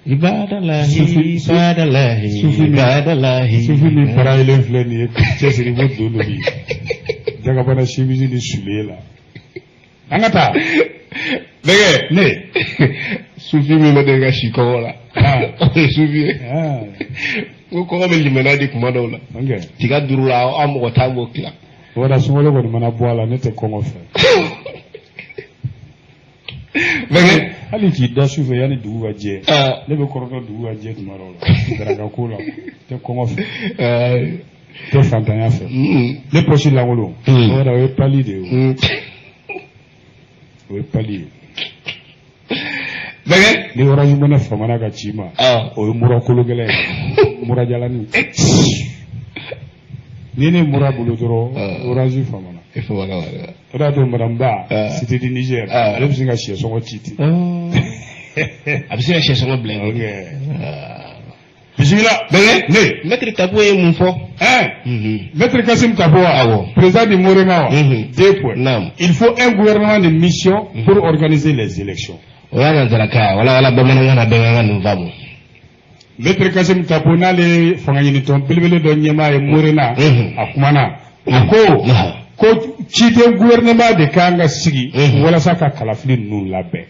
Ibadalahi, ibadalahi, ibadalahi. Sufi min parayelen filɛ nin ye, k'i cɛsiri ko don dɔ bi jagabana simisi ni suliye la. An ka taa. Bɛnkɛ. Ne. Sufi min bɛ deli ka si kɔngɔ la. O ye sufi ye. N ko kɔngɔ bɛ limaniya di kuma dɔw la. Tiga duuru la, an mɔgɔ tan b'o tila. O la, sunkalo kɔni mana bɔ a la, ne tɛ kɔngɔ fɛ. Bɛnkɛ. Hali k'i da su fɛ yanni dugu ka jɛ. Ne bɛ kɔrɔtɔ dugu ka jɛ tuma dɔw la. Daraka ko la, tɛ kɔngɔ fɛ. Tɛ fantanya fɛ. Ne poche lankolon. O yɛrɛ, o ye pali de ye o. O ye pali ye. Bɛnkɛ. Ni Orange Money famana ka ci ma, o ye mura kolo gɛlɛn ye. Mura jalani. Ni ne mura bolo dɔrɔn, Orange famana. O de y'a to madame Ba, Cité du Niger, ale bɛ se ka sɛ sɔngɔ ci ten. A bɛ se ka sɛ sɔngɔ bila yen. Bisimila. Bɛnkɛ. Ne. Maître Tapo ye mun fɔ? Maître Kassim Tapo wa? Awɔ. Président du Morema wa? Deux points. Naam. Il faut un gouvernement de mission pour organiser les élections. O y'a nanzarakan ye, wala wala bamanankan na, bɛnkɛ, an ka nin faamu. Maître Kassim Tapo, n'ale ye fanga ɲinitɔn belebele dɔ ɲɛmaa ye Morena, a kumana. A ko ko ciden gouvernement de kan ka sigi walasa ka kalafili ninnu labɛn.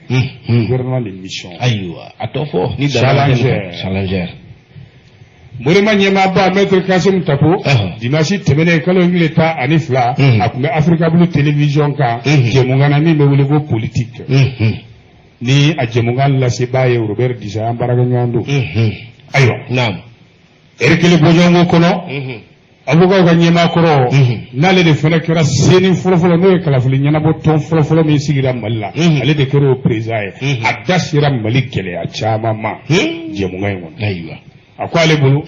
Gouvernement de mission. Ayiwa, a tɔ fɔ. Ni Challenger. Challenger. Morema ɲɛmaaba Maître Kassim Tapo, dimanche tɛmɛnen, kalo in tile 12, a tun bɛ Africa Blue télévision kan, jɛmukan na min bɛ wele ko politique. Ni a jɛmukan lasebaa ye Robert Disa, an baarakɛɲɔgɔn don. Ayiwa. Naam. Ɛri kelen bɔɲɔgɔnko kɔnɔ, avocat ka ɲɛmaa kɔrɔ, n'ale de fana kɛra CENI fɔlɔfɔlɔ, n'o ye kalafili ɲɛnabɔ tɔn fɔlɔfɔlɔ min sigira Mali la, ale de kɛra o président ye. A da sera Mali gɛlɛya caman ma jɛmukan in kɔnɔ. Ayiwa. A ko ale bolo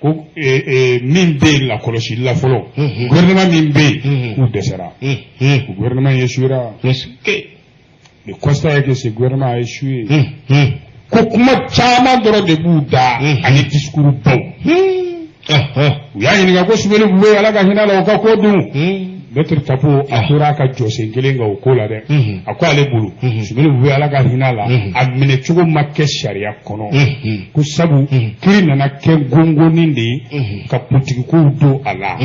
ko min bɛ yen lakɔlɔsili la fɔlɔ, gouvernement min bɛ yen, k'u dɛsɛra, o gouvernement échouera. Le constat est que ce gouvernement a échoué. Ko kuma caman dɔrɔn de b'u da ani discours baw. U y'a ɲininka ko Soumeylou Boubèye, Ala ka hinɛ la, o ka ko dun. Maître Tapo a tora a ka jɔsen kelen kan o ko la dɛ. A ko ale bolo, Soumeylou Boubèye, Ala ka hinɛ la, a minɛ cogo ma kɛ sariya kɔnɔ. Ko sabu kiiri nana kɛ gongoni de ye ka politikikow don a la.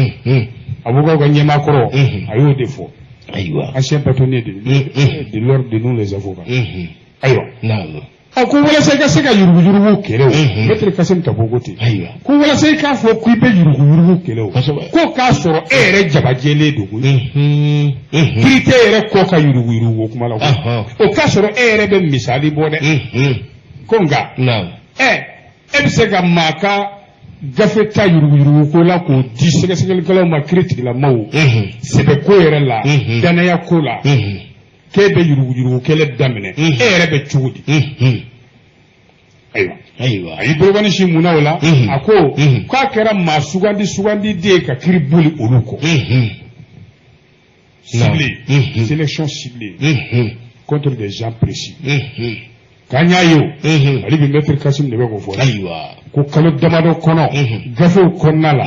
Avocat ka ɲɛmaa kɔrɔ, a y'o de fɔ. Ayiwa. Ancien bâtonnier de l'ordre de nous les avocats. Ayiwa. Naam. A ko walasa i ka se ka yuruguyurugu kɛlɛ o, Maître Kassim Tapo ko ten. Ayiwa. Ko walasa i k'a fɔ k'i bɛ yuruguyurugu kɛlɛ o, ko k'a sɔrɔ e yɛrɛ jabajɛlen don koyi. Kiiri tɛ yɛrɛ kɔ ka yuruguyurugu kuma la koyi. O k'a sɔrɔ e yɛrɛ bɛ misali bɔ dɛ. Ko nka. Naam. E bɛ se ka maa ka gafe ta yuruguyurugu ko la k'o di sɛgɛsɛgɛlikɛlaw ma, kiiri tigilamaaw, sɛbɛ ko yɛrɛ la, danaya ko la, k'e bɛ yuruguyurugu kɛlɛ daminɛ, e yɛrɛ bɛ cogo di? Ayiwa. Ayiwa. A y'i bolokɔni si mun na o la? A ko k'a kɛra maa sugandi sugandi den ye ka kiiri boli olu kɔ. Ciblé. Sélection ciblée. Contre des gens précis. K'an y'a ye o. Ale bi Maître Kassim de bɛ k'o fɔ. Ayiwa. Ko kalo damadɔ kɔnɔ, gafew kɔnɔna la,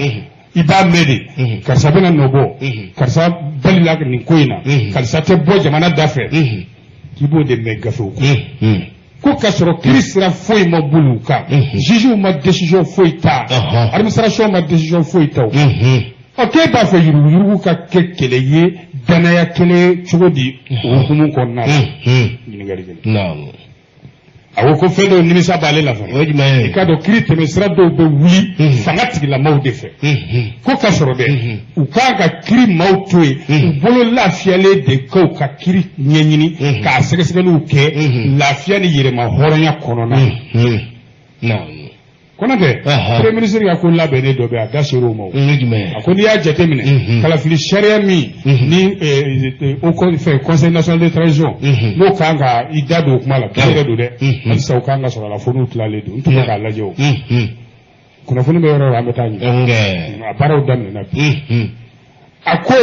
i b'a mɛn de, karisa bɛna nɔ bɔ, karisa balila nin ko in na, karisa tɛ bɔ jamana da fɛ, k'i b'o de mɛn gafew kɔnɔ. Ko k'a sɔrɔ kiiri sira foyi ma boli u kan, jugew ma décision foyi ta, administration ma décision foyi ta. O ɔ, k'e b'a fɛ yuruguyurugu ka kɛ kɛlɛ ye, danaya kɛlɛ cogo di o hukumu kɔnɔna la? Ɲininkali kelen. A ko ko fɛn dɔw nimisa b'ale la fana. O ye jumɛn ye? I k'a dɔn, kiiri tɛmɛsira dɔw bɛ wuli fanga tigilamaw de fɛ, ko ka sɔrɔ dɛ, u kan ka kiiri maaw to yen, u bolo lafiyalen de k'u ka kiiri ɲɛɲini, k'a sɛgɛsɛgɛliw kɛ lafiya ni yɛrɛma hɔrɔnya kɔnɔna na. Kɔnɔtɛ, premier ministre ka ko labɛnnen dɔ bɛ, a da ser'o ma o. O ye jumɛn ye? A ko n'i y'a jateminɛ, kalafili sariya min ni au fɛ Conseil national de transition, n'o kan ka i da don o kuma la bi yɛrɛ don dɛ, halisa o kan ka sɔrɔ a la fo n'u tilalen don. N tun bɛ k'a lajɛ, o kunnafoni bɛ yɔrɔ o yɔrɔ, an bɛ taa ɲini, a baaraw daminɛna bi. A ko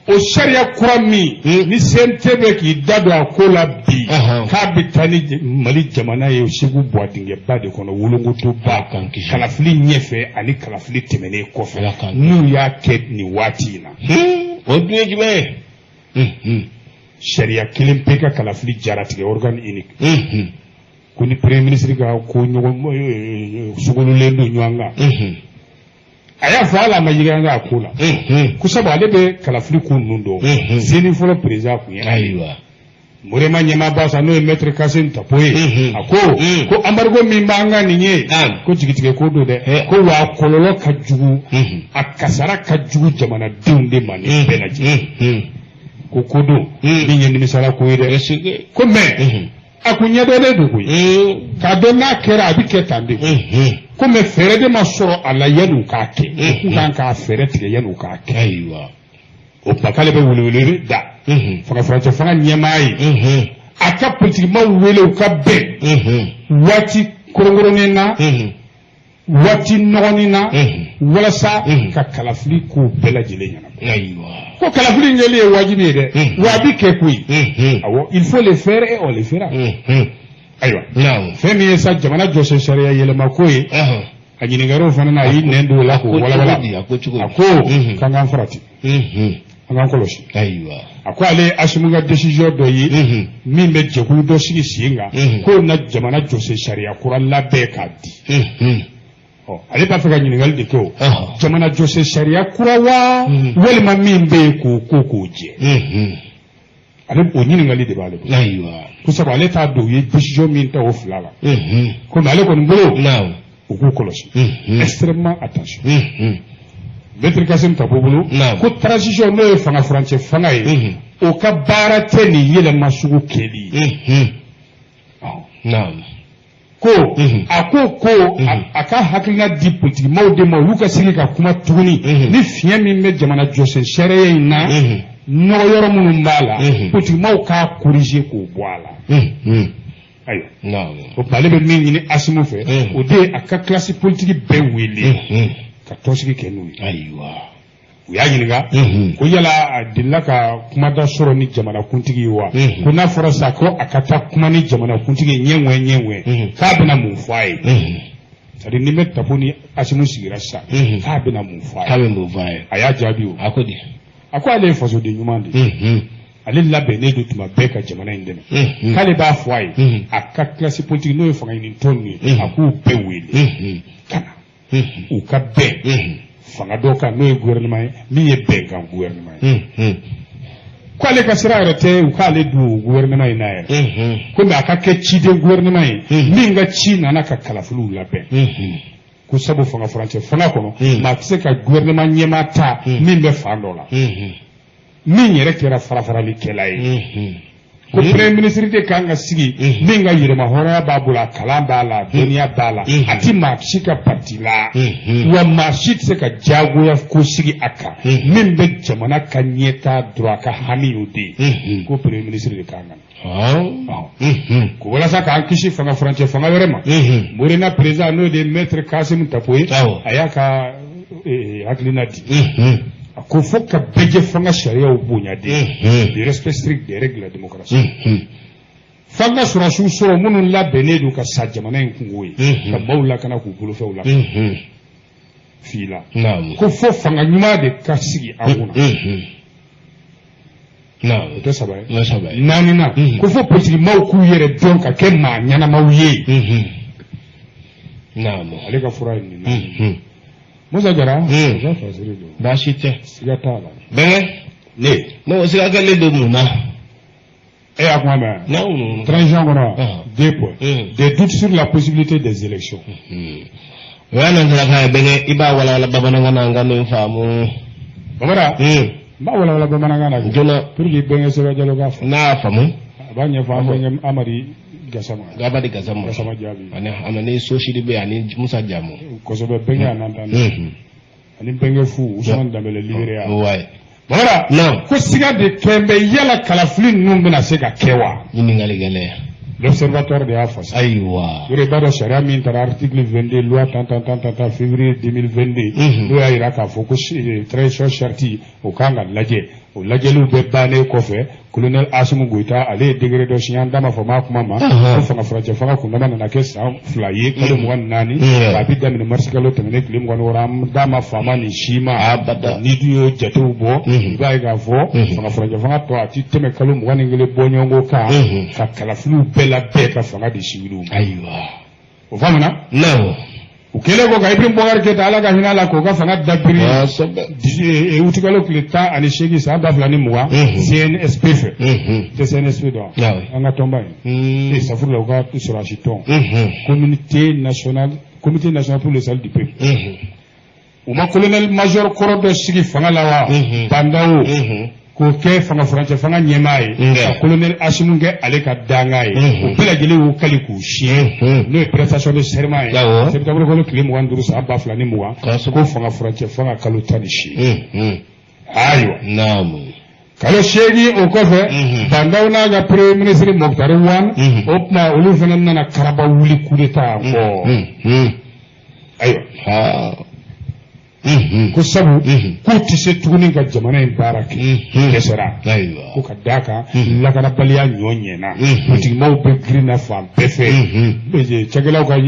o sariya kura min ni CNT bɛ k'i da don a ko la bi, k'a bɛ taa ni Mali jamana ye Segu buwadingɛba de kɔnɔ, wolonkotoba, kalafili ɲɛfɛ ani kalafili tɛmɛnen kɔfɛ, n'u y'a kɛ nin waati in na. O dun ye jumɛn ye? Sariya kelen pe ka kalafili jaratigɛ, organe unique, ko ni premier ministre ka ko ɲɔgɔn sogololen don ɲɔgɔn kan. A y'a fɔ, hali a ma yigiyanga a ko la, ko sabu ale bɛ kalafili ko ninnu dɔn. Seni fɔlɔ président kun ye, Murema ɲɛmaaba sa, n'o ye maître Kassim Tapo ye, a ko ko embargo min b'an kan nin ye, ko jigitigɛ ko don dɛ, ko wa a kɔlɔlɔ ka jugu, a kasara ka jugu jamanadenw de ma nin bɛɛ lajɛlen, ko ko don min ye nimisala ko ye dɛ, ko mais a kun ɲɛdɔnnen don koyi, k'a dɔn n'a kɛra a bɛ kɛ tan de, ko mais fɛɛrɛ de ma sɔrɔ a la yanni u k'a kɛ, u kun kan k'a fɛɛrɛ tigɛ yanni u k'a kɛ. O tuma k'ale bɛ welewele da fanga furancɛ fanga ɲɛmaa ye, a ka politikimaw wele, u ka bɛn waati koronkoronnen na, waati nɔgɔnin na, walasa ka kalafili kow bɛɛ lajɛlen ɲɛnabɔ. Ko kalafili in kɛli ye wajibi ye dɛ, wa a bɛ kɛ koyi. Awɔ, il faut le faire et on le fera. Ayiwa, fɛn min ye sa jamana jɔsen sariya yɛlɛma ko ye, a ɲininkaraw fana na, a y'i nɛn don o la k'o walawala. A ko k'an k'an farati, an k'an kɔlɔsi. A ko ale ye Assimi ka décision dɔ ye min bɛ jɛkulu dɔ sigi sen kan, k'o na jamana jɔsen sariya kura labɛn k'a di. Ɔ, ale b'a fɛ ka ɲininkali de kɛ: o jamana jɔsen sariya kura wa, walima min bɛ yen k'o ko k'o jɛ? Ale o ɲininkali de b'ale bolo, ko sabu ale t'a dɔn u ye décision min ta o fila la. Komi ale kɔni bolo, u k'u kɔlɔsi, extrêmement attention. Maître Kassim Tapo bolo, ko transition, n'o ye fanga furancɛ fanga ye, o ka baara tɛ nin yɛlɛma sugu kɛli ye. Ko a ko ko a ka hakilina di politikimaw de ma, olu ka sigi ka kuma tuguni ni fiɲɛ min bɛ jamana jɔsen sariya in na, nɔgɔ yɔrɔ minnu b'a la, politikimaw k'a corriger k'o bɔ a la. Ayiwa, o tuma ale bɛ min ɲini Assimi fɛ, o de ye a ka classe politique bɛɛ wele ka tɔnsigi kɛ n'u ye. U y'a ɲininka ko yala a delila ka kumada sɔrɔ ni jamanakuntigi ye wa? Ko n'a fɔra sa ko a ka taa kuma ni jamanakuntigi ye ɲɛŋɛ ɲɛŋɛ, k'a bɛna mun fɔ a ye? C'est à dire, ni bɛ Tapo ni Assimi sigira sisan, k'a bɛna mun fɔ a ye? K'a bɛ mun fɔ a ye? A y'a jaabi o. A ko di? A ko ale ye fasoden ɲuman de ye, ale labɛnnen don tuma bɛɛ ka jamana in dɛmɛ, k'ale b'a fɔ a ye, a ka classe politique, n'o ye fanga ɲini tɔn ninnu ye, a k'u bɛɛ wele ka na, u ka bɛn fanga dɔ kan, n'o ye gouvernement ye min ye bɛnkan gouvernement ye. Ko ale ka sira yɛrɛ tɛ u k'ale don gouvernement in na yɛrɛ, komi a ka kɛ ciden gouvernement ye min ka ci nana ka kalafiliw labɛn. Ko sabu fanga furancɛ fanga kɔnɔ, maa tɛ se ka gouvernement ɲɛmaa ta min bɛ fan dɔ la, min yɛrɛ kɛra farafaralikɛla ye. Ko premier ministre de kan ka sigi min ka yɛrɛma hɔrɔnya b'a bolo, a kalan b'a la, a dɔnniya b'a la, a ti maa si ka parti la, wa maa si tɛ se ka diyagoya ko sigi a kan, min bɛ jamana ka ɲɛtaa dɔrɔn, a ka hami y'o de ye. Ko premier ministre de kan ka na ko walasa k'an kisi fanga furancɛ fanga wɛrɛ ma. Morena président, n'o de ye maître Kassim Tapo ye, a y'a ka hakilina di. A ko fo ka bɛɛ fanga sariyaw bonya de, le respect strict des règles de la démocratie, f'an ka sɔrɔdasiw sɔrɔ minnu labɛnnen don ka sa jamana in kungo ye, ka maaw lakana, k'u bolofɛnw lakana f'i la. Ko fo fanga ɲuman de ka sigi an kunna. O tɛ saba ye. Naaninan, ko fo politikimaw k'u yɛrɛ dɔn ka kɛ maa ɲɛnamaw ye. Ale ka fura ye nin naani. Musa Jara, o fasiri don. Baasi tɛ. Siga t'a la. Bɛnkɛ. Ne. Ne ko siga kɛlen don mun na? E y'a kuma mɛn? Non. Transition kɔnɔ, deux points. Des doutes sur la possibilité des élections. O y'a nansarakan ye bɛnkɛ, i b'a walawala bamanankan na, an ka nin faamu. Bamara. N b'a walawala bamanankan na. Joona. Pour que bɛnkɛ Seba Jalo k'a faamu. N'a y'a faamu. A b'a ɲɛfɔ an bɛnkɛ Amadi Gasama. Amadi Gasama. Gasama Jaabi. Ani Sosiri bɛ ani Musa Jamu. Kosɛbɛ, bɛnkɛ a n'an tan. Ani bɛnkɛ fu Usumani Danbɛlɛ Liberiya. Ouais. Bamara. Non. Ko siga de kɛn bɛ yala kalafili ninnu bɛna se ka kɛ wa? Ɲininkali gɛlɛn. L'Observatoire de y'a fɔ sa. Ayiwa. O de b'a dɔn sariya min taara article 22 loi tan tan tan tan tan février 2022. N'o y'a jira k'a fɔ ko transition charte o kan ka lajɛ. O lajɛliw bɛɛ bannen kɔfɛ, colonel Assimi Goïta ale ye décret dɔ signé, an da ma fɔ maa kuma ma. Ko fanga furancɛ fanga kundama nana kɛ san 2 ye, kalo 24. A bɛ daminɛ mars kalo tɛmɛnen tile 26, an da ma faama nin si ma. Abada. Ni dun y'o jatew bɔ, i b'a ye k'a fɔ fanga furancɛ fanga tɔ a ti tɛmɛ kalo 21 bɔɲɔgɔnko kan. Ka kalafiliw bɛɛ labɛn ka fanga di civiliw ma. Ayiwa. O faamuna? Non. U kɛlen kɔ ka Ibrahim Boubacar Keïta, Ala ka hinɛ a la, k'o ka fanga dabiri utikalo tile 18 san 2020 CNSP fɛ. Tɛ CNSP dɔn? An ka tɔnba in. Safurula, u ka sɔrɔdasi tɔn. Comité national, Comité national pour le salut du peuple. U ma colonel major kɔrɔ dɔ sigi fanga la wa? Bah N'Daw. K'o kɛ fanga furancɛ fanga ɲɛmaa ye, ka colonel Assimi kɛ ale ka dankan ye. O bɛɛ lajɛlen y'u kali k'u siɲɛ, n'o ye prestation de serment ye, septembre kalo tile 25 san 2020, ko fanga furancɛ fanga kalo 18. Ayiwa. Kalo 8 o kɔfɛ, Bah N'Daw n'a ka premier ministre Moctar Ouane, o tuma olu fana nana karaba wuli coup d'état encore. Ayiwa. Ko sabu k'u tɛ se tuguni ka jamana in baara kɛ, dɛsɛra. Ko ka d'a kan lakanabaliya ɲɔ ɲɛna, politikimaw bɛ girin na fan bɛɛ fɛ, cakɛlaw ka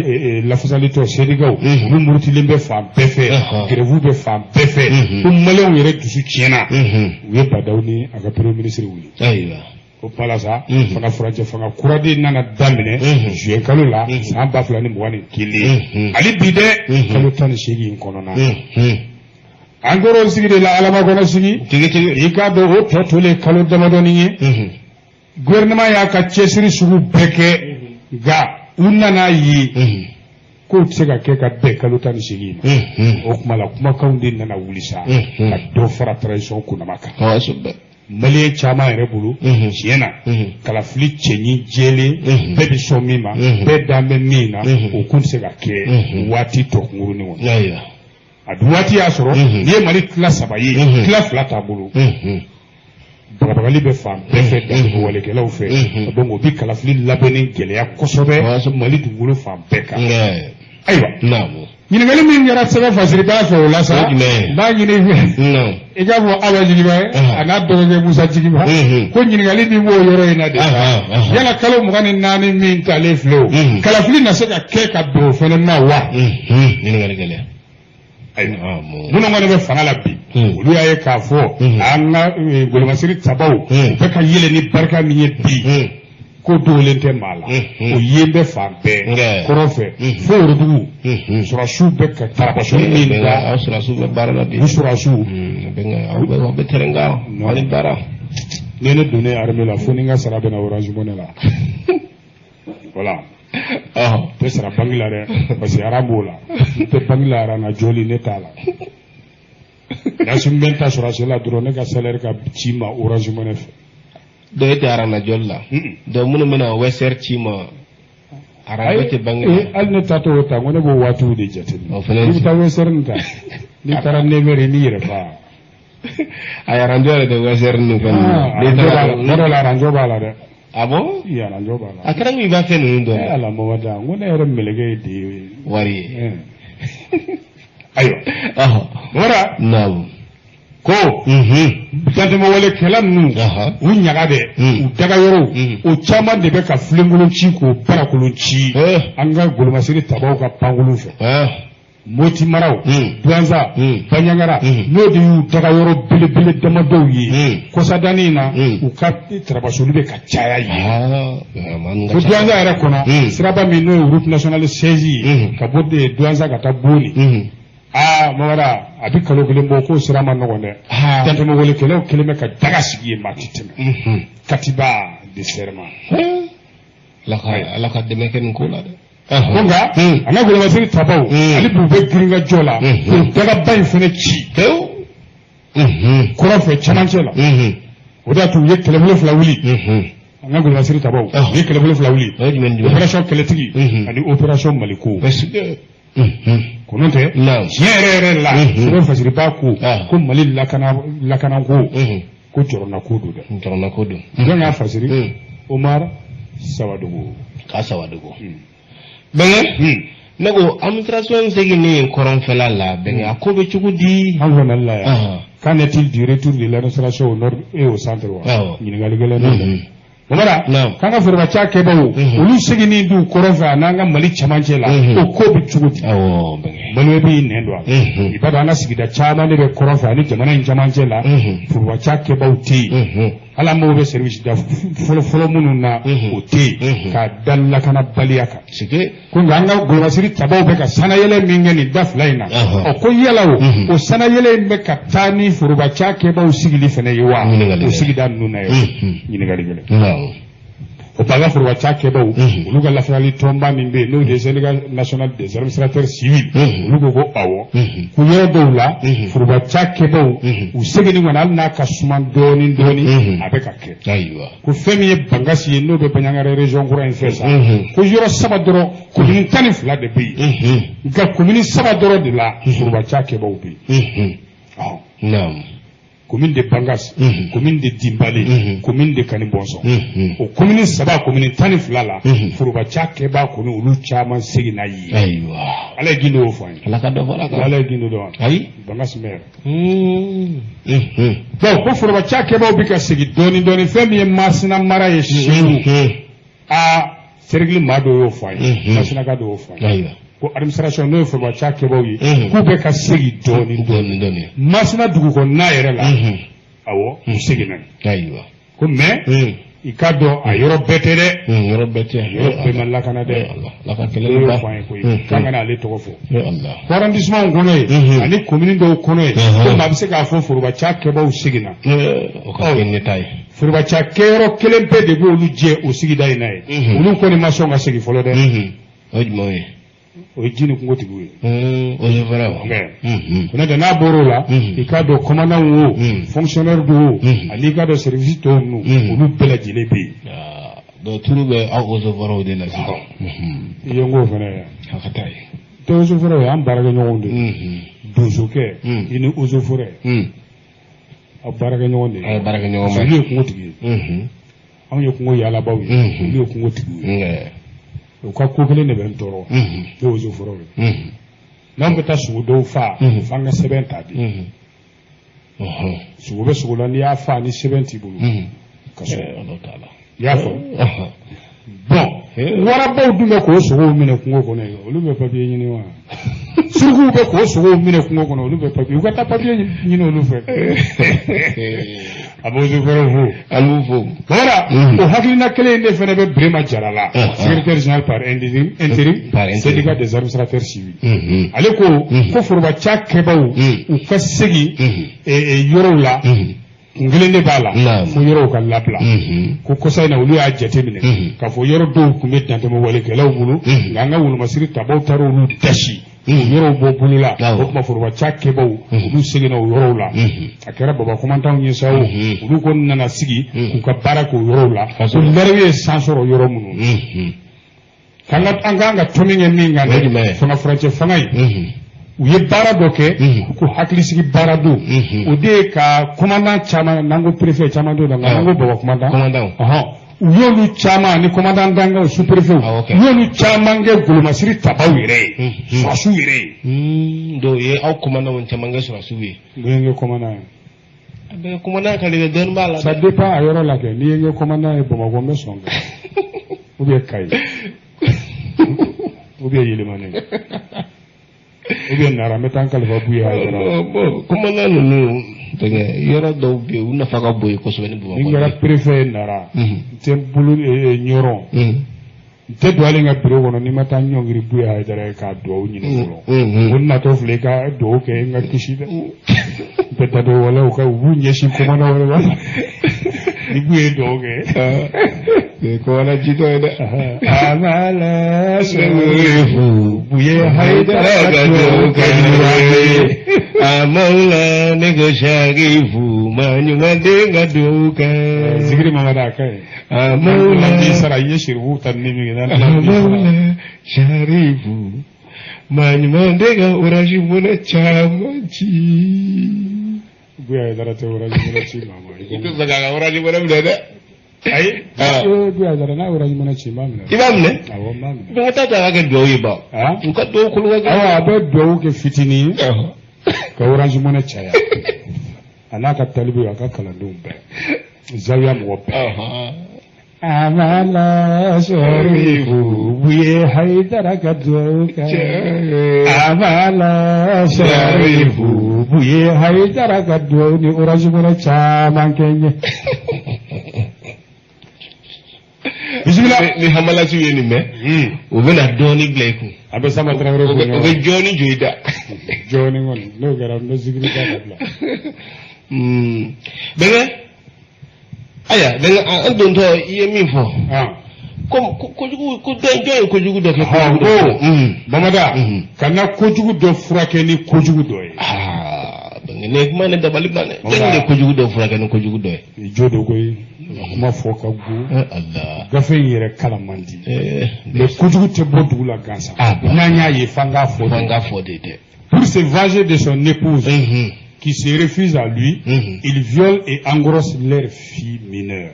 lafasali tɔ syndicats olu murutilen bɛ fan bɛɛ fɛ, grève bɛ fan bɛɛ fɛ, ko maliyɛnw yɛrɛ dusu tiɲɛna. U ye Bah N'Daw ni a ka premier ministre wuli. O kuma la sa, fanga furancɛ fanga kura de nana daminɛ juin kalo la san 2021. Hali bi dɛ, kalo 18 in kɔnɔna, an tora o sigi de la, Alama kɔnɔ sigi. I k'a dɔn o tɔ tolen kalo damadɔni ye, gouvernement y'a ka cɛsiri sugu bɛɛ kɛ, nka u nana ye k'o tɛ se ka kɛ ka bɛn kalo 18 ma. O kuma la, kumakanw de nana wuli sa ka dɔ fara transition kunnama kan. Maliyɛn caman yɛrɛ bolo, tiɲɛ na, kalafili cɛɲi jɛlen, bɛɛ bɛ sɔn min ma, bɛɛ dan bɛ min na, o kun tɛ se ka kɛ waati tɔ kunkurunin kɔnɔ. A dun waati y'a sɔrɔ n'i ye Mali tila 3 ye, tila 2 t'a bolo. Bagabagali bɛ fan bɛɛ fɛ, datigɛwalekɛlaw fɛ, donc o bɛ kalafili labɛnni gɛlɛya kosɛbɛ Mali dugukolo fan bɛɛ kan. Ayiwa. Ɲininkali min kɛra sɛbɛn fasirida fɛ o la sa, n b'a ɲini i fɛ i k'a fɔ Awa Jigiba ye a n'a dɔgɔkɛ Musa Jigiba, ko ɲininkali min b'o yɔrɔ in na de, yala kalo 24 min talen filɛ, o kalafili na se ka kɛ ka bɛn o fana ma wa? Ɲininkali gɛlɛn. Ayiwa, minnu kɔni bɛ fanga la bi, olu y'a ye k'a fɔ an ka golomasiri tabaw u bɛ ka yɛlɛ ni barika min ye bi, ko dogolen tɛ maa la, o yen bɛ fan bɛɛ kɔrɔ fɛ fo Worodugu, sɔrɔdasiw bɛ ka tarabasoni min da. Aw sɔrɔdasiw bɛ baara la bi. U sɔrɔdasiw. Aw bɛ terrain kan, aw ni baara. Ni ne donnen armée la, fo ni n ka sara bɛna Orange Money la. Voilà. N tɛ sara banque la dɛ, parce que aran b'o la. N tɛ banque la, aran na jɔli ne t'a la. N'Assimi bɛ n ta sɔrɔdasi la dɔrɔn, ne ka salaire ka ci ma Orange Money fɛ. Donc e tɛ aran na jɔli la. Donc minnu bɛna Western ci ma, aran tɛ banque la. Hali ne ta t'o ta, n ko ne b'o waatiw de jateminɛ. I bɛ taa Western ta, n'i taara 9h i n'i yɛrɛ fa. A aranjo yɛrɛ tɛ Western ni fɛn ninnu. Tuma dɔ la aranjo b'a la dɛ. Ah bon? I aranjo b'a la. A kɛra i b'a fɛn ninnu dɔn. Ala Mamada, n ko ne yɛrɛ mɛlɛkɛ ye de ye. Wari ye. Ayiwa. Mamada. Naamu. Ko dantɛmɛwalekɛla ninnu, u ɲaga dɛ, u daga yɔrɔw, o caman de bɛ ka filenkolon ci k'o barakolon ci an ka golomasiri tabaw ka pankolon fɛ. Moti maraw, Douentza, Bandiagara, n'o de y'u daga yɔrɔ belebele damadɔw ye kɔsadani in na, u ka tarabasoli bɛ ka caya yen. Ko Douentza yɛrɛ kɔnɔ, siraba min n'o ye route nationale 16 ye ka bɔ Douentza ka taa Boni, aa Mamada, a bɛ kalo kelen bɔ k'o sira ma nɔgɔn dɛ. Dantɛmɛwalekɛlaw kɛlen bɛ ka daga sigi yen, maa tɛ tɛmɛ. Katiba de serment. Ala ka dɛmɛ kɛ nin ko la dɛ. Ko nka an ka golomasiri tabaw hali bi u bɛ girinkajɔ la k'o dagaba in fana ci kɔrɔn fɛ cɛmancɛ la. O de y'a to u ye kɛlɛbolo fila wuli. An ka golomasiri tabaw u ye kɛlɛbolo fila wuli, opération kɛlɛtigi ani opération Maliko. Ko n'o tɛ, tiɲɛ yɛrɛ yɛrɛ la, sɛbɛn fasiriba ko ko Mali lakanako ko jɔrɔnako don dɛ. Jɔrɔnako don. Jɔn y'a fasiri? Omar Sawadogo. K'a Sawadogo. Bɛnkɛ, ne ko administration seginnen kɔrɔnfɛla la, bɛnkɛ, a ko bɛ cogo di? An fɛ Mali la yan, qu'en est-il du retour de l'administration au nord et au centre wa? Ɲininkali gɛlɛn don. Mamada, k'an ka foroba cakɛbaw olu seginni d'u kɔrɔn fɛ a n'an ka Mali cɛmancɛ la, o ko bɛ cogo di? Maliyɛn b'i nɛn don a la. I b'a dɔn, an ka sigida caman de bɛ kɔrɔn fɛ ani jamana in cɛmancɛ la, foroba cakɛbaw tɛ yen. Hali an mago bɛ service da fɔlɔ fɔlɔ minnu na, o tɛ yen, k'a da lakanabaliya kan. Ko nka an ka golomasiri tabaw bɛ ka sanayɛlɛ min kɛ nin da fila in na, ɔ ko yala o sanayɛlɛ in bɛ ka taa ni foroba cakɛbaw sigili fana ye wa o sigida ninnu na ye? Ɲininkali gɛlɛn. O b'an ka foroba cakɛbaw olu ka lafasali tɔnba min bɛ yen, n'o ye syndicat national des administrateurs civils, olu ko ko awɔ, ko yɔrɔ dɔw la foroba cakɛbaw u seginni kɔni, hali n'a ka suma dɔɔni dɔɔni, a bɛ ka kɛ. Ko fɛn min ye Bankasi ye, n'o bɛ Bandiagara région kura in fɛ sa, ko yɔrɔ saba dɔrɔn, commune 12 de bɛ yen, nka commune saba dɔrɔn de la foroba cakɛbaw bɛ yen. Commune de Bangas, commune de Dimbale, commune de Kanibonson. O commune saba, commune 12 la, foroba cakɛba kɔni olu caman seginna yen. Ala ye gindo fɔ an ye. Ala ka dɔ fara kan. Ala ye gindo dɔn. Ayi. Bangas maire. Donc ko foroba cakɛbaw bɛ ka segin dɔɔni dɔɔni, fɛn min ye Masina mara ye Segu. Aa, cercle maa dɔw y'o fɔ an ye. Masinaka dɔw y'o fɔ an ye. Ko administration, n'o ye foroba cakɛbaw ye, k'u bɛ ka segin dɔɔni dɔɔni Masina dugu kɔnɔna yɛrɛ la. Awɔ, u seginna. Ko mais i k'a dɔn, a yɔrɔ bɛɛ tɛ dɛ. Yɔrɔ bɛɛ tɛ. Yɔrɔ bɛɛ ma lakana dɛ. Ala ka kɛlɛ y'o fɔ an ye koyi, k'an kana ale tɔgɔ fɔ. Ko arrondissement kɔnɔ yen ani commune dɔw kɔnɔ yen, ko maa bɛ se k'a fɔ foroba cakɛbaw seginna. O ka kɛ ne ta ye. Foroba cakɛyɔrɔ kelen pe de b'olu jɛ o sigida in na yen. Olu kɔni ma sɔn ka segin fɔlɔ dɛ. O ye jumɛn ye? O ye ji ni kungotigiw ye. O ye fɔlɔ wa? Ko n'o tɛ, n'a bɔr'o la, i k'a dɔn, commandant wo, fonctionnaire do wo, ani i k'a dɔn, service tɔw ninnu, olu bɛɛ lajɛlen bɛ yen. Donc turu bɛ aw eaux et forêts de la sisan. I ye n k'o fana ye. A ka taa ye. Tɛ eaux et forêts ye, an baarakɛɲɔgɔnw de ye. Donsokɛ, i ni eaux et forêts, aw baarakɛɲɔgɔn de ye. Aw ye baarakɛɲɔgɔn ye. Olu ye kungotigi ye. Anw ye kungo yaalabaw ye. Olu ye kungotigiw ye. U ka ko kelen de bɛ n tɔɔrɔ, ne eaux et forêts ye. N'an bɛ taa sogo dɔw fa, f'an ka sɛbɛn ta de. Sogo bɛ sogo la, n'i y'a fa ni sɛbɛn t'i bolo, ka sɔrɔ i y'a faamu. Bon, warabaw dun bɛ k'o sogow minɛ kungo kɔnɔ yen, olu bɛ papiye ɲini wa? Surukuw bɛ k'o sogow minɛ kungo kɔnɔ, olu bɛ papiye, u ka taa papiye ɲini olu fɛ. A b'o fɛrɛ fo. An b'u fo. Voilà, o hakilina kelen in de fana bɛ Birema Jara la, secrétaire général par intérim, syndicat des administrateurs civils. Ale ko ko foroba cakɛbaw u ka segin yɔrɔw la, kun kelen de b'a la, fo yɔrɔw ka labila. Ko kɔsa in na, olu y'a jateminɛ k'a fɔ yɔrɔ dɔw tun bɛ dantɛmɛwalekɛlaw bolo, nka an ka wolomasiri tabaw taara olu dasi, yɔrɔw bɔ bolo la. O tuma foroba cakɛbaw olu seginna o yɔrɔw la. A kɛra baba kɔmantanw ye sa o, olu kɔni nana sigi k'u ka baara k'o yɔrɔw la, ko lɛrɛ ye san sɔrɔ yɔrɔ minnu. K'an ka an kan ka tɔn min kɛ min kan dɛ, fanga furancɛ fanga in, u ye baara dɔ kɛ ko hakilisigi baara don. O de ye ka commandant caman, n'an ko préfet caman t'o la, nka n'an ko baba commandant, u y'olu caman ni commandant danganw, sous préfet, u y'olu caman kɛ golomasiri tabaw yɛrɛ ye, sɔrɔsiw yɛrɛ ye. Donc u ye aw commandant caman kɛ sɔrɔsiw ye. N'o ye n kɛ commandant ye. A bɛ commandant ka de dɔɔnin b'a la. Ça dépend a yɔrɔ la kɛ. N'i ye n kɛ commandant ye Bamakɔ, n bɛ sɔn kɛ, ou bien Kayi, ou bien Yelimane. Ou bien Nara n bɛ taa n kalifa Buye Hayidara la. Bon, commandant ninnu fɛngɛ yɔrɔ dɔw bɛ yen u nafa ka bon yen kosɛbɛ ni Ni n Bamakɔ kɛra ye. préfet ye Nara, n tɛ n bolo Ɲɔrɔ, n tɛ don hali n ka bureau kɔnɔ n'i ma taa n ɲɔngiri Buye Hayidara ye k'a duwawu ɲini fɔlɔ. O natɔ filɛ i ka duwawu kɛ n ka kisi dɛ. N tɛ taa dɔw wala u ka u b'u ɲɛsin commandant wɛrɛ ma. Ni Buye ye duwawu kɛ. Commandant jitɔ ye dɛ. Amala Sarifu Buye Hayidara ka duwawu kɛ n ye. A mawla ne ko Sarifu maa ɲuman den ka duwawu kɛ. Zikiri Mamadu a ka ɲi. A N'an mawla b'i sara i ye Sirifu ta ni min kɛ n'an A b'i sara. mawla Sarifu maa ɲuman den ka Orange Money caman ci. Buye Hayidara tɛ Orange Money ci maa ma. I tɛ sɔn k'a ka Orange Money minɛ dɛ. Ayi. Ah. Buye Hayidara n'a ye Orange Money ci n b'a minɛ. I b'a minɛ? Awɔ n b'a minɛ. Bɛnkɛ t'a to a ka kɛ duwawu ye ba. Ah? U ka duwawu kolo ka Awɔ gɛlɛn. a bɛ duwawu kɛ fitinin ye ka Orange Money caya. A n'a ka talibew a ka kalandenw bɛɛ. Zawiya mɔgɔ bɛɛ. Amala Sarifu Buye Hayidara ka duwawu kɛ. Amala Sarifu Buye Hayidara ka duwawu ni Orange Money caman kɛ n ye. Bisimila. Ni hamalasiw ye nin mɛn, u bɛna dɔɔnin bila i kun. A bɛ Samba Tarawele U fo bɛ ɲɔgɔn. jɔɔnin jɔ i da. Jɔɔni kɔni n'o kɛra n bɛ zikiri da ka bila. Bɛnkɛ, ayiwa bɛnkɛ an dontɔ i ye min fɔ. Ah. Ko kojugu ko dɔ jɔn ye kojugu dɔ kɛ. Ɔhɔn, kojugu dɔ kɛ. ko Mamada kana kojugu dɔ furakɛ ni kojugu dɔ ye. Aa bɛnkɛ ne kuma ne dabali ban dɛ. Wala. Jɔn de ye kojugu dɔ furakɛ ni kojugu dɔ ye? Ni jo dɔ koyi a kuma fɔ ka go. Ala. Gafe in yɛrɛ kalan man di. Mais kojugu tɛ bɔ dugu la gansan. Ah bon. N'an y'a ye f'an k'a fɔ F'an de. k'a fɔ de dɛ. Pour se venger de son épouse qui se refuse à lui, il viole et engrosse leur fille mineure.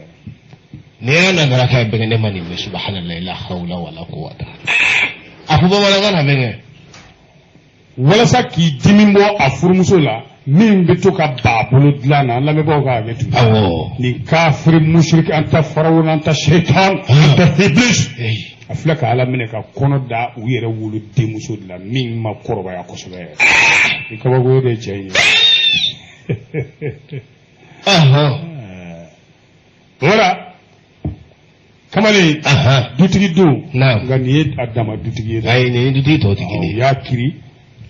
Ni y'a nanzara kan ye bɛnkɛ ne ma nin mɛn subahanallahi la hawla wala quwwata. A fɔ bamanankan na bɛnkɛ. Walasa k'i dimi bɔ a furumuso la min bɛ to ka ba bolo dilan na an lamɛnbaaw ka hakɛ to. Awɔ. Nin kafiri musiriki an ta farawuna an ta seitan an ta iblis. A filɛ ka Ala minɛ ka kɔnɔ da u yɛrɛ wolo denmuso de la min ma kɔrɔbaya kosɛbɛ yɛrɛ. Ni kabako de ye cɛ in ye. Voilà. Kamalen dutigi don. Naam. Nka nin ye a dama dutigi ye dɛ. Ayi nin ye dutigi tɔw tɛ U kelen ye. y'a kiri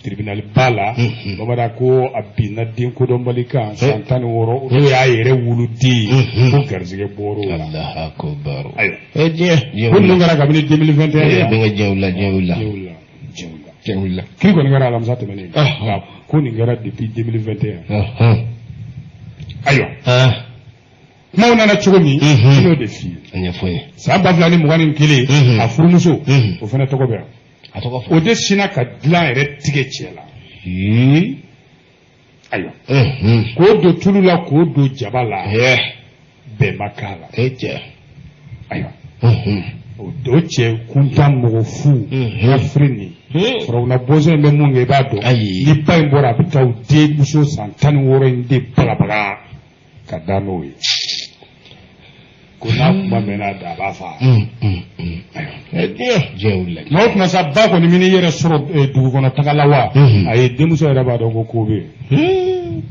tribunal ba la. Bamanan ko a binna den kodɔnbali kan san 16 n'o y'a yɛrɛ woloden ye ko garizigɛ bɔr'o la. Alahu akubaru. Ayiwa. E diɲɛ diɲɛ Ko ninnu wulila. kɛra kabini 2021 Eh, la. bɛnkɛ diɲɛ wulila diɲɛ wulila. Diɲɛ wulila diɲɛ wulila. Diɲɛ wulila. Kiri kɔni kɛra alamisa tɛmɛnen. Ɔhɔn. Nka ko nin kɛra depuis 2021. Ayiwa. Kumaw nana cogo min. N y'o de f'i ye. A ɲɛfɔ n ye. San 2021 a furumuso o fana tɔgɔ bɛ yan. A tɔgɔ fɔ. O de sinna ka dilan yɛrɛ tigɛ cɛ la. Ayiwa. K'o don tulu la k'o don jaba la. Bɛn ma k'a la. E cɛ. Ayiwa. O cɛ kuntan mɔgɔ fu. Kafiri nin. Farawuna bɔnsɔn in bɛ mun kɛ i b'a dɔn. Ayi. Ni ba in bɔra a bɛ taa o denmuso san 16 in de bagabaga ka da n'o ye. Ko n'a kuma mɛnna a da a b'a faa. Diɲɛ diɲɛ wulila. Nka o tuma sa ba kɔni min yɛrɛ sɔrɔ dugu kɔnɔ taga la wa. A ye denmuso yɛrɛ b'a dɔn ko ko bɛ yen.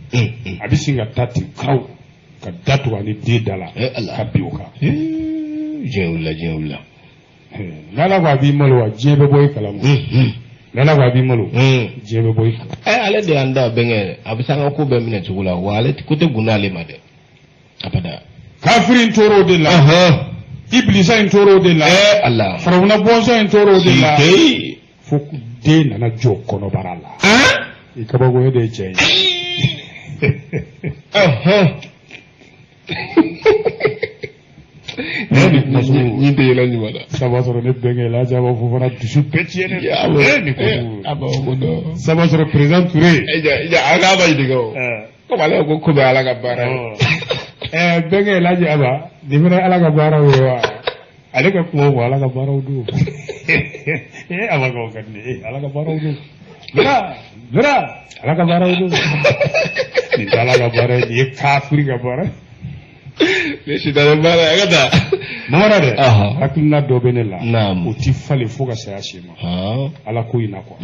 A bɛ sin ka taa ten karaw ka da tugu ani den da la. Ka bin o kan. Diɲɛ wulila diɲɛ wulila. N'Ala ko a b'i malo wa diɲɛ bɛ bɔ i kalama. N'Ala ko a b'i malo diɲɛ bɛ bɔ i kalama. Ale de y'an da bɛnkɛ a bɛ se an ka ko bɛɛ minɛ cogo la wa ale ko tɛ gun n'ale ma dɛ. Abada. Kafiri in tor'o de la. Ibilisa in tor'o de la. Ala. Farawuna bɔnsɔn in tor'o de la. Sike. Fo den nana jɔ kɔnɔbara la. I kabako e de ye cɛ ye. Nin tɛ yɛlɛ ɲuman na. Saba sɔrɔ ne bɛnkɛ Elhaji Aba Fofana dusu bɛɛ tiɲɛnen don. Nin ko A b'a fɔ ko non. Saba sɔrɔ président Touré. A k'a ma ɲininka o. Komi ale ko ko bɛ Ala ka baara ye. Bɛnkɛ Elhaji Aba nin fana ye Ala ka baaraw ye wa? Ale ka kuma ko Ala ka baaraw don. Aba ka o ka di ne ye Ala ka baaraw don. Bira bira Ala ka baaraw don. Nin tɛ Ala ka baara ye nin ye kafiri ka baara ye. Ne sitanɛ baara ye a ka taa. Mamada dɛ, hakilina dɔ bɛ ne la, o ti falen fo ka saya se ma. Ala ko in na quoi,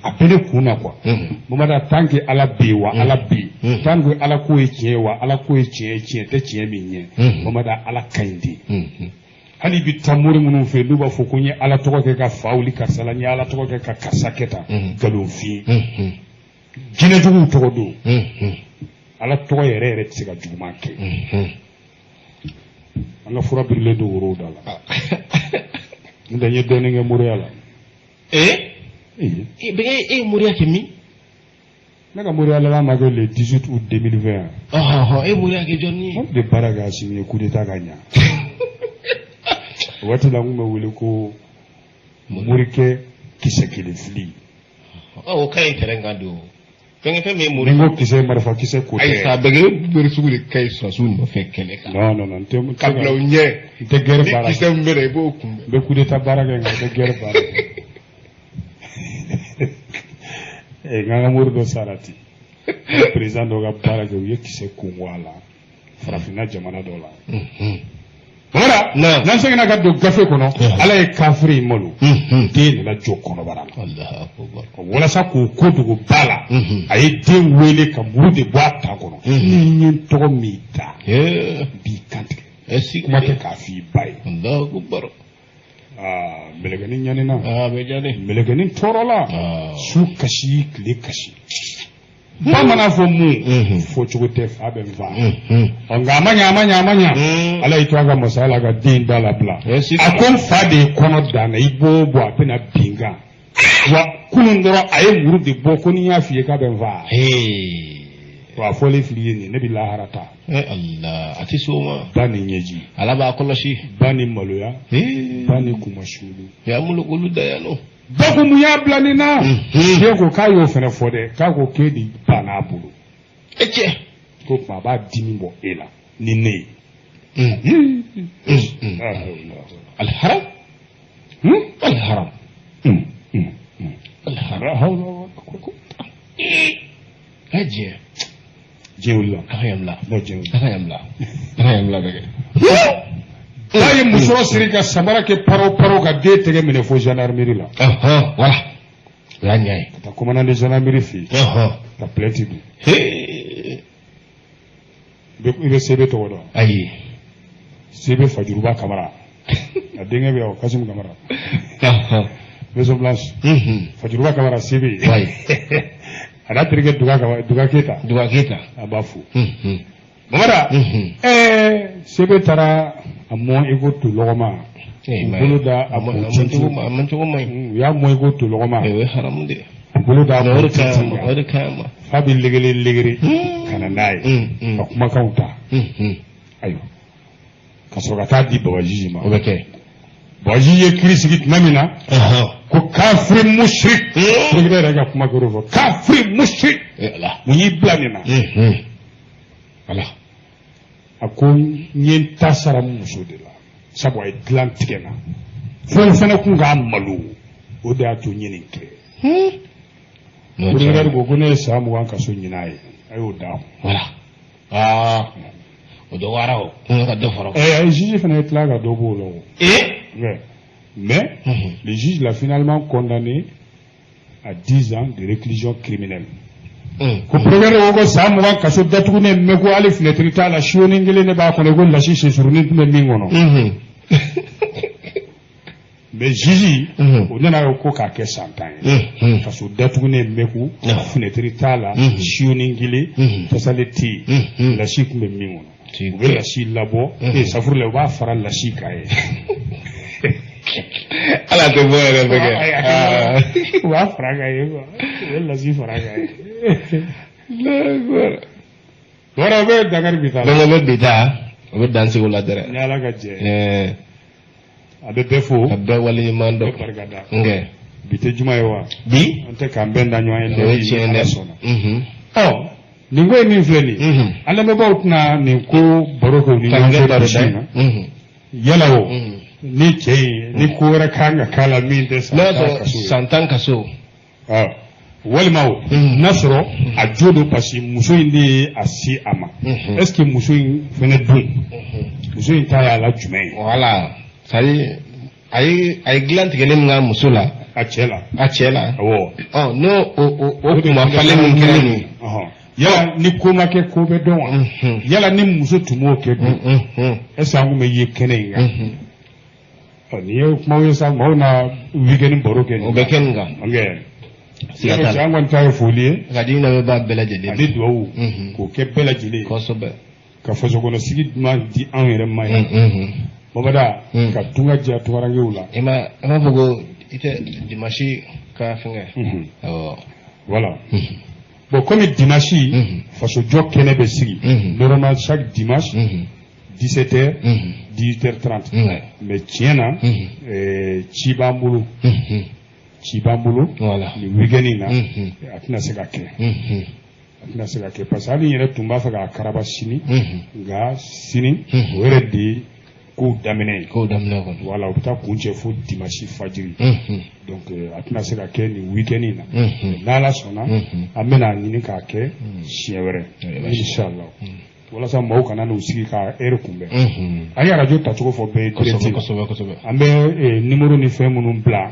a bɛ ne kun na quoi. Mamada, tant que Ala bɛ yen wa Ala bɛ yen, tant que Ala ko ye tiɲɛ ye wa Ala ko ye tiɲɛ ye, tiɲɛ tɛ tiɲɛ min ɲɛ. Mamada, Ala ka ɲi de. Hali bi taa mori minnu fɛ yen n'u b'a fɔ ko n ye Ala tɔgɔ kɛ ka fa wuli karisa la, n ye Ala tɔgɔ kɛ ka karisa kɛ tan, nkalonfin, jinɛjuguw tɔgɔ don. Ala tɔgɔ yɛrɛ yɛrɛ tɛ se ka juguman kɛ. An ka fura birilen don worow da la. N tɛ n ye dɔɔnin kɛ moriya la. E ye moriya kɛ min? Ne ka moriya laban ma kɛ le 18 août 2020. E moriya kɛ jɔnni ye? Anw de baara kɛ Asimi ye coup d'état ka ɲa. O waati la n tun bɛ wele ko morikɛ kisɛ kelen fili. O ka ɲi terrain kan don. Fɛn min ye mori. Ni n ko kisɛ, marifa kisɛ ko tɛ. Ayi sa, bɛɛ mori sugu de ka ɲi sɔrɔsiw nɔfɛ kɛlɛ kan. Non non non, n tɛ. Ka bila u ɲɛ. N tɛ guerre baara kɛ. Ni kisɛ min bɛ na, i b'o kunbɛn. N bɛ coup d'état baara kɛ nka n tɛ guerre baara kɛ. N ka mori dɔ sara ten. Président dɔ ka baara kɛ, u ye kisɛ kungo a la farafinna jamana dɔ la. Voilà, n'an seginna ka don gafe kɔnɔ, Ala ye kafiri in malo, den nana jɔ kɔnɔbara la. Walasa k'o ko dogo ba la, a ye den wele ka muru de bɔ a ta kɔnɔ. Ni n ye n tɔgɔ min da, n b'i kantigɛ. Kuma tɛ k'a f'i ba ye. Aa, mɛlɛkɛnin ɲanina. Mɛlɛkɛnin tɔɔrɔla. Su kasi, tile kasi. Ba mana fɔ mun fɔ cogo tɛ, fa bɛ n fa. Ɔ nka a ma ɲa, a ma ɲa, a ma ɲa. Ala y'i to a ka masaya la ka den da labila. A ko n fa de ye kɔnɔ dan na, i b'o bɔ a bɛna bin kan. Wa kunun dɔrɔn a ye muru de bɔ ko ni n y'a f'i ye k'a bɛ n fa. Wa a fɔlen fili ye nin, ne bɛ lahara ta. A tɛ s'o ma. Ba ni ɲɛji. Ala b'a kɔlɔsi. Ba ni maloya. Ba ni kunmasuli. Ya mulukulu da yan nɔ. Ba ko mun y'a bila nin na? Den ko k'a y'o fana fɔ dɛ, k'a ko k'e de banna a bolo. E cɛ. Ko tuma a b'a dimi bɔ e la ni ne ye. Alharam. Alharam. Alharam. A diɲɛ. Diɲɛ wulila. Ala y'an bila. Diɲɛ wulila. Ala y'an bila. Ala y'an bila bɛɛ kɛ. Ba ye musɔrɔ siri ka samara kɛ paro paro ka den tɛgɛ minɛ fo gendarmerie la. Voilà. O y'a ɲɛ ye. Ka taa commandant de gendarmerie fɛ yen. Ka plainte don. I bɛ CB tɔgɔ dɔn? Ayi. CB Fajuruba Kamara. A denkɛ bɛ yan o, Kasimu Kamara. Maison Blanche. Fajuruba Kamara CB. A n'a terikɛ Duga Kamara, Duga Keyita. Duga Keyita. A b'a fo. Mamada, CB taara a mɔn i ko to lɔgɔma. U bolo da a kun tintin. A man cogo man ɲi. U y'a mɔn i ko to lɔgɔma. O ye haramu de ye. U bolo da a kun tintin kan. O de ka ɲi a ma. Fa bɛ legere legere ka na n'a ye. Ka kumakanw ta. Ayiwa. Ka sɔrɔ ka taa di Babaji ma. O bɛ kɛ. Babaji ye kiiri sigi tuma min na. Ko kafiri musrik. Procureur yɛrɛ ka kuma kɛr'o fɔ. Kafiri musrik. Mun y'i bila nin na? Ala. A ko n ye n ta sara n muso de la, sabu a ye dilan tigɛ n na, fo n fana kun k'a malo, o de y'a to n ye nin kɛ. Procureur ko ko ne ye san 20 kaso ɲini a ye, a y'o d'a kun. Voilà. Aa, o dɔgɔyara o. Kun ka dɔ fara o. Ɛ, juge fana ye tila ka dɔ b'o la o. Ee. Mais le juge l'a finalement condamné à 10 ans de réclusion criminelle. Ko procureur ko san 20 kaso datugunen, mais ko hali fenêtre t'a la, siyonin kelen de b'a kɔnɔ, ko lasi sensurunin tun bɛ min kɔnɔ. Mais juge o nana ko k'a kɛ san 10 ye. Kaso datugunen, mais ko fenêtre t'a la, siyonin kelen, tasale tɛ yen, lasi tun bɛ min kɔnɔ. U bɛ lasi labɔ, safuru la, u b'a fara lasi kan ye. Ala tɛ bɔ yɛrɛ bɛ kɛ. U b'a fara kan ye quoi. U bɛ lasi fara kan ye. Wɔrɔ, o bɛ dankari bi taa. Donc o bɛ bi taa, o bɛ dan sigi o la dɛrɛ. Ni Ala ka jɛ. A bɛ bɛɛ fo. Ka bɛɛ waleɲuman dɔn. Bɛɛ barika da. Nkɛ. Bi tɛ juma ye wa? Bi. An tɛ k'an bɛn da ɲɔgɔn ye. O ye tiɲɛ dɛ. Ɔ, nin ko ye min filɛ nin ye. An lamɛnbaaw tɛna nin ko baro kɛ u ni ɲɔgɔn cɛ bi su in na. Yala o. Ni cɛ in ni ko wɛrɛ kan ka k'a la min tɛ san 10 kaso ye. San 10 kaso. Walima o n'a sɔrɔ a jo don, parce que muso in de ye a se a ma. Est ce que muso in fɛnɛ dun, muso in ta y'a la jumɛn ye? Voilà, c'est à dire a ye dilan tigɛli min k'a muso la. A cɛ la. A cɛ la. Awɔ. Ɔ, n'o o kuma falen min kɛra nin ye. Yala ni ko ma kɛ, ko bɛ dɔn wa? Yala ni muso tun m'o kɛ dun, est ce que an tun bɛ ye kɛnɛ in kan? Ɔ, nin ye kumaw ye sa, maaw na week-end baro kɛ nin. O bɛ kɛ nin kan. Ok. Siga t'a la. An kɔni ta ye foli ye. Ka di lamɛnbaa bɛɛ lajɛlen. Ani duwawu k'o kɛ bɛɛ lajɛlen ye. Ka fasokɔnɔsigi duman di anw yɛrɛ ma yan. Babada, ka tunga diya tungarankew la. I ma, i b'a fɔ ko i tɛ dimanche ka fɛngɛ. Awɔ. Voilà. Bon, comme dimanche, fasojɔ kɛnɛ bɛ sigi. Normalement, chaque dimanche, 17h, 18h30. Mais tiɲɛ na, ci b'an bolo. Ci b'an bolo. Nin week-end in na, a tɛna se ka kɛ. A tɛna se ka kɛ parce que hali n yɛrɛ tun b'a fɛ k'a karaba sini. Nka sini, o yɛrɛ de ye kow daminɛ ye. Kow daminɛ kɔni. Voilà, o bɛ taa kuncɛ fo dimanche fajiri. Donc a tɛna se ka kɛ nin week-end in na. N'Ala sɔnna, an bɛna ɲini k'a kɛ siɲɛ wɛrɛ. Inshallah. Walasa maaw kana n'u sigi ka heure kunbɛn. An ye arajo tacogo fɔ bɛɛ ye direct la. Kosɛbɛ kosɛbɛ. An bɛ numéro ni fɛn minnu bila.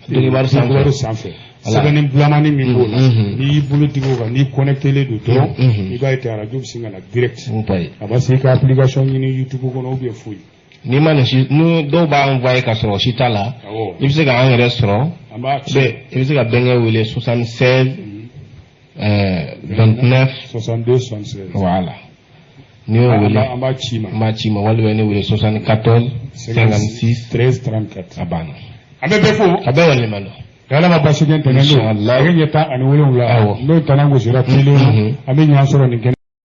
Donkibaru sanfɛ. Donkibaru sanfɛ. Sɛbɛnni bilamani min b'o la, n'i y'i bolo digi o kan, n'i connecté len don dɔrɔn, i b'a ye ten, arajo bɛ sin ka na direct. A ma se i ka application ɲini YouTube kɔnɔ ou bien foyi. N'i ma nin si, ni dɔw b'a envoyé ka sɔrɔ si t'a la, i bɛ se k'an yɛrɛ sɔrɔ. An b'a ci. I bɛ se ka bɛnkɛ wele 76 29 62 76. Voilà. N'i y'o wele, An b'a ci ma. An b'a ci ma, walima ne wele 74 56 13 34. A banna. An bɛ bɛɛ fo. Ka bɛɛ waleɲuman dɔn. Ala ma basi kɛ ntɛnɛn don. Inshallah. Nɛgɛ ɲɛ 17. Awɔ. N'o tɛnɛn gosira tile, an bɛ ɲɔgɔn sɔrɔ nin kɛnɛ.